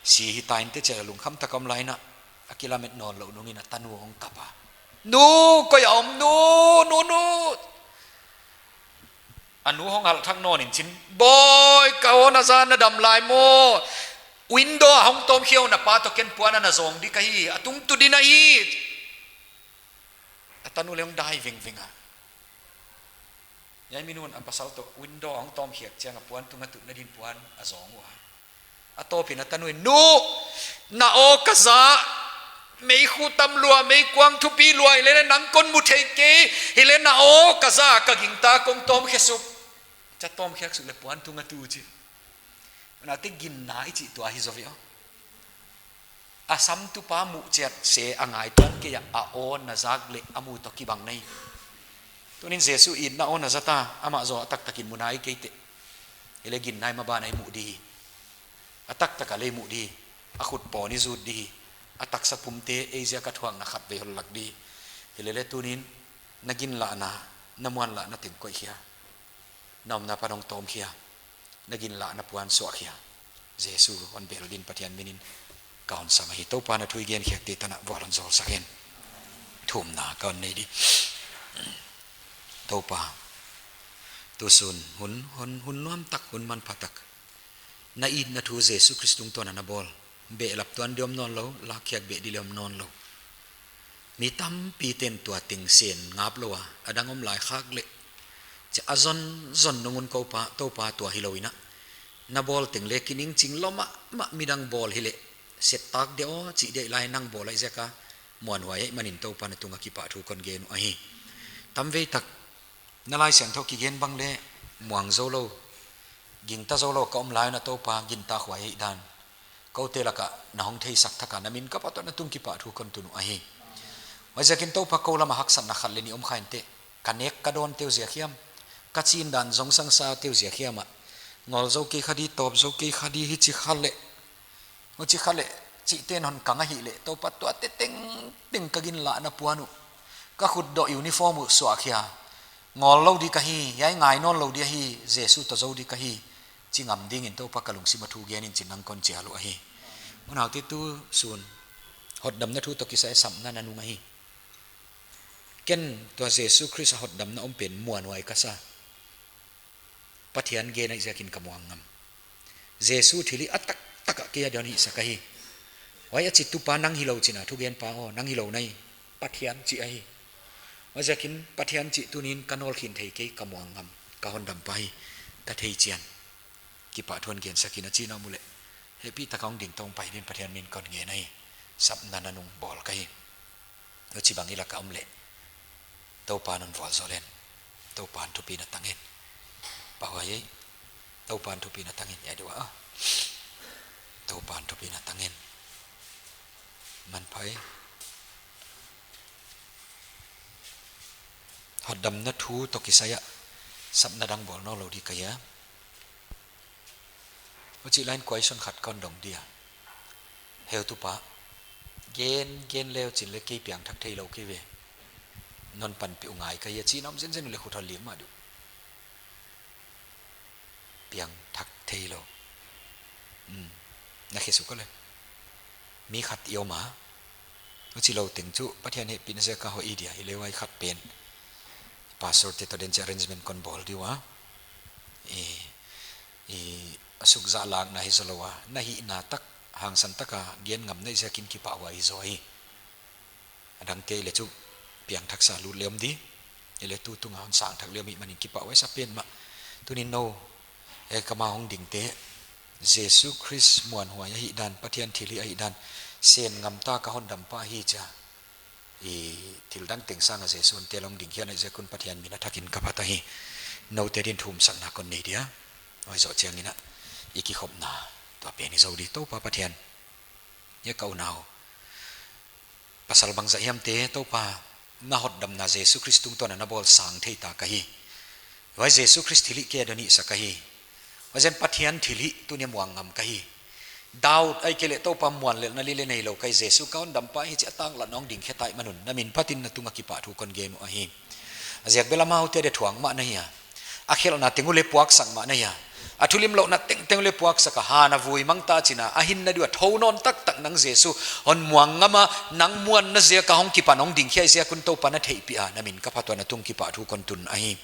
Si hita inteh chia lungkham tak a om lai in a, a kilamet nawnlouh nungin a tanu hong kap a, "Nu, koi a om nu, nu, nu?" A nu hong halh thak nawn in chin, "Bawi, ka aw na za, na dam lai maw? Window a hong tawmkhia un, na pa toh ken puan ana zawng di ka hi, a tung tu di na hi." A tanu leng hong dai vengveng a. Hiai mi nu'n a pasal toh window a hong tawmkhiak chiang a puan tung a tutna din puan a zawng ua. A tawpin a tanu in, "Nu, na aw ka za, meikhu tam lua, meikuang thupi lua, hileh nang kon mu thei kei, hileh na aw ka za, ka gingta kong tawmkhe suk." Chia tawmkhiak suk leh puan tung a tu chi. Huan a te ginna i chih tua hi zaw ve aw. A samtupa muh chiat se a ngaihtuah kei a, a aw na zak leh a mu toh kibang na hi. Tunin Jesu in na aw na za ta, amah zaw a taktakin mu nai kei teh. Hileh ginna i maban a i muh di hi. A taktak a leh i muh di hi. A khut pawn i zut di hi. A taksa pumte ei ziak a thuakna khatvei hon lak di hi. Hileleh tunin na ginlahna, na muanlahna teng koih khia. Na omna apan hong tawmkhia. Na ginlahna puan suahkhia. Jesu hon bel din Pathian minin ka hon sam ahi. Toupa'n a thu i genkhiakte tan a vual hon zawlsak hen. Thumna ka hon nei di. Toupa, tusun hun, hun, hun nuam tak, hun manpha tak, na itna thu Jesu Khrist tungtawn a na bawl. Behlap tuan di om nawnlou, lakkhiak beh di leng om nawnlou. Mi tampite'n tua teng sen ngap lou a, a dang om lai khak leh, chia a zonzon nung un Toupa, Toupa tua hilou in a, na bawl teng leh kiningching lou mahmah, midang bawl hileh, set tak di aw chih di lai nang bawl ahih ziak a muanhuai ahih manin Toupa na tung a kipahthu kon gen uh ahi. Tamvei tak na Laisiangthou kigen bang leh muang zou lou, gingta zou lou ka om lai un a Toupa, gintakhuai ahihdan. Koute lak a na hong theisak thak a na min ka pat a na tung kipahthu kon tun uh ahi. Huaiziakin Toupa, kou lam a haksatna khat leh nih om kha inteh. Ka nek ka dawnte uh ziak hiam, ka chin dan zong sangsate uh ziak hiam a, ngawl zou kei kha di, tawp zou kei kha di, hichi kha leh, huchi kha leh, chih te'n hon kang ahihleh, Toupa, tuate tengteng ka ginlahna puan uh, ka khut doh uniform uh suahkhia, ngawl lou di ka hi, hiai ngai nawnlou di ahi, Jesu toh zou di ka hi, chi ngam dingin Toupa, ka lungsim a thu gen in chin nang kon chial uh ahi. Unaute, tusun hotdamna thu toh kisai a sapna nanung ahi. Ken tua Jesu Khrist a hotdamna om pen muanhuai ka sa. Pathian gen ahih ziakin ka muang ngam. Jesu thilhih a taktak a kei a di'n hihsak ahi. Huai a chitupa nang hilou chin a, thugenpa aw, nang hilou na hi, Pathian chih ahi. Huaiziakin Pathian chih tunin ka nawlkhin thei kei, ka muang ngam, ka hondampa hi, ka thei chian. Kipahthu hon gensak in a chih na mu leh, hehpihtak a hong ding tawm pai din Pathian min kon ngen ahi. Sapna nanung bawl ka hi. Huchibang i lak a om leh, Toupa'n hon vualzawl hen. Toupa'n thupina tang hen. Pahhuai ei. Toupa'n thupina tang hen, ya dua. Toupa'n thupina tang hen. Manpha ei. Hotdamna thu toh kisai a sapna dang bawl nawnlou di ka hi a. Huchi lai in question khat kon dong dia. Heutupa, gen, gen leu chin leh kei piangthak theilou kei ve. Non panpih uh ngai ka hi a chih na om zenzen uleh khut hon lim mah di uh. Piangthak theilou. Hmm. Na khe suk a leh. Mi khat i om a. Huchilou teng chu Pathian hehpihna ziak a hoih i dia, hileh huai khat pen pastor te toh den chi arrangement kon bawl di ua. I, i, a suk zahlakna hi zaw lou a, na hihna tak, hangsan tak a gen ngam na hih ziakin kipahhuai zaw hi. A dangte leh chu piangthak sa lut leh om di. Hileh tu tung a hon sang thak leh om i hih manin kipahhuai sa pen mah. Tunin nou, e, ka ma hong dingte, Jesu Khrist muanhuai ahihdan, Pathian thilhih ahihdan, sen ngam ta ka hondampa hi chia. I thil dang teng sang a Jesu hon tel hong ding hial ahih ziak un Pathian min a thakin ka phat ahi. Noute din thumsakna kon nei dia. Huai zoh chiangin a, i kikhopna tua pen i zou di. Toupa Pathian, hiai ka unau pasal bangzah hiamte, Toupa, na hotdamna Jesu Khrist tungtawn a na bawl sang thei ta ka hi. Huai Jesu Khrist thilhih kei a di'n hihsak ka hi. Huaizen Pathian thilhih tuni a muang ngam ka hi. Doubt ahihkeileh Toupa muanlelhna leh neilou ka hi, Jesu ka hondampa hi chih a tanglatna hong ding khe ta i hih man un, na min phatin na tung a kipahthu kon gen uh ahi. A ziak bel amaute a dia thuak mah na hi a. A khelhna teng uh leh puaksak mah na hi a. A thulimlouhna tengteng leh puaksak a, han a vui mang ta chin a, a hinna di ua thou nawn taktak nang Jesu hon muang ngam a, nang muanna ziak a hong kipan hong ding khia ziak un Toupa na theihpih a, na min ka phat ua na tung kipahthu kon tun ahi.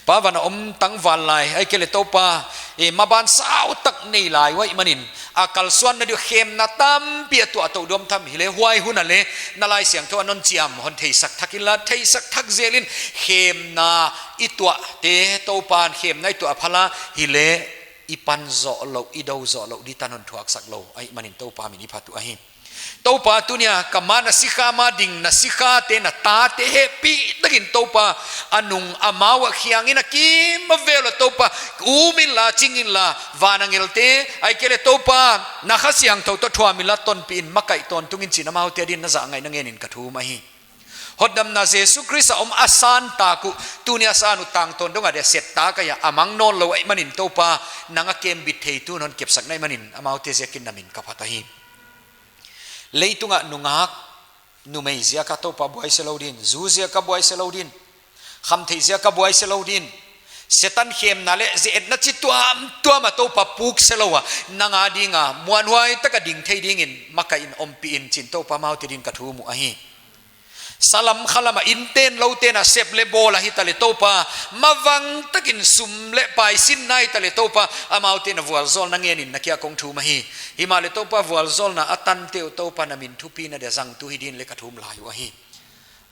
Pa van a om tangval lai, ahihkeileh Toupa, e, maban sau tak nei lai uh ahihmanin, a kalsuanna di uh khemna tampi a tuah tou duam tham hileh, huai hun a leh na Laisiangthou a non chiam hon theisak thak inla, theisak thak zel in, khemna i tuahte Toupa'n khemna i tuah phal a hileh, i pan zoh louh, i dou zoh louh di tan hon thuaksak lou ahihmanin Toupa min i phat uh ahi. Toupa, tuni a ka ma na sikha, ma ding na sikhate, na tate hehpih takin Toupa, a nung amau a khiang in a kim a vel a Toupa, um inla, ching inla, van angelte, ahihkeileh Toupa, na Kha Siangthou toh thuam inla, tonpih in, makaih tawntung in chi'n amaute adin na zahngaihna ngen in ka thum ahi. Hotdamna Jesu Khrist a om a san tak uh, tuni a san uh tangtawn dong a dia set tak ahi a, a mang nawn lou ahihmanin Toupa, nang a kembit theitu non kepsak na ahihmanin, amaute ziakin na min ka phat ahi. Leitung a nungak, numei ziak a Toupa buaise lou din, zu ziak a buaise lou din, khamtheih ziak a buaise lou din, Setan khemna leh zeetna chi tuamtuam a Toupa pukse lou a, nang a ding a muanhuai tak a ding thei ding in makaih in ompih in chi'n Toupa amaute adin ka thum uh ahi. Salam khalam a inten louten a sep leh bawl a hitaleh Toupa, mavang takin sum leh pai sinna hitaleh Toupa, amaute na vualzawlna ngen in na kiang kong thum ahi. Himahleh Toupa, vualzawlna a tante uh Toupa, na min thupina dia zangtu hi din leh ka thum lai uh ahi.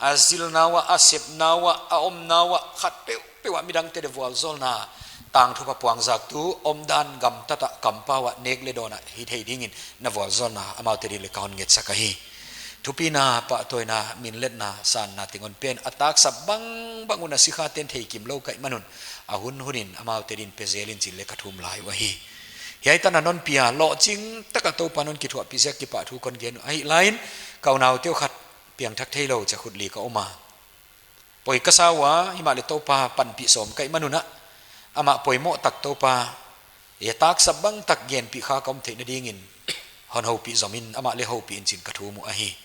A zilna uah, a sepna uah, a omna uah, khat peuhpeuh ah midangte dia vualzawlna tangthu pha puangzaktu, omdan gamtat ah kampau ah nek leh dawn ah hithei ding in na vualzawlna amaute adin leh ka hon ngetsak ahi. Thupina, pahtawina, minletna, sanna teng hon pe in, a taksa bangbang un a sikhate'n thei kim lou ka hihman un, a hunhun in amaute adin pe zel in chi'n leh ka thum lai uh ahi. Hiai tan a non pia, lohching tak a Toupa non kithuahpih ziak kipahthu kon gen uh ahi. Lain, ka unaute uh khat piangthak theilou chia khut lik a om a, poi ka sa ua, himahleh Toupa panpih sawm ka hihman un a, amah poimoh tak Toupa, e, taksa bang tak genpih kha ka om theihna ding in hon houpih zom in, amah leh houpih in chi'n ka thum uh ahi.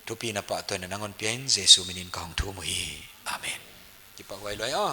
Thupina, pahtawina nang hon pia in, Jesu min in ka hon thum uhi. Amen. Kipahhuai lua aw.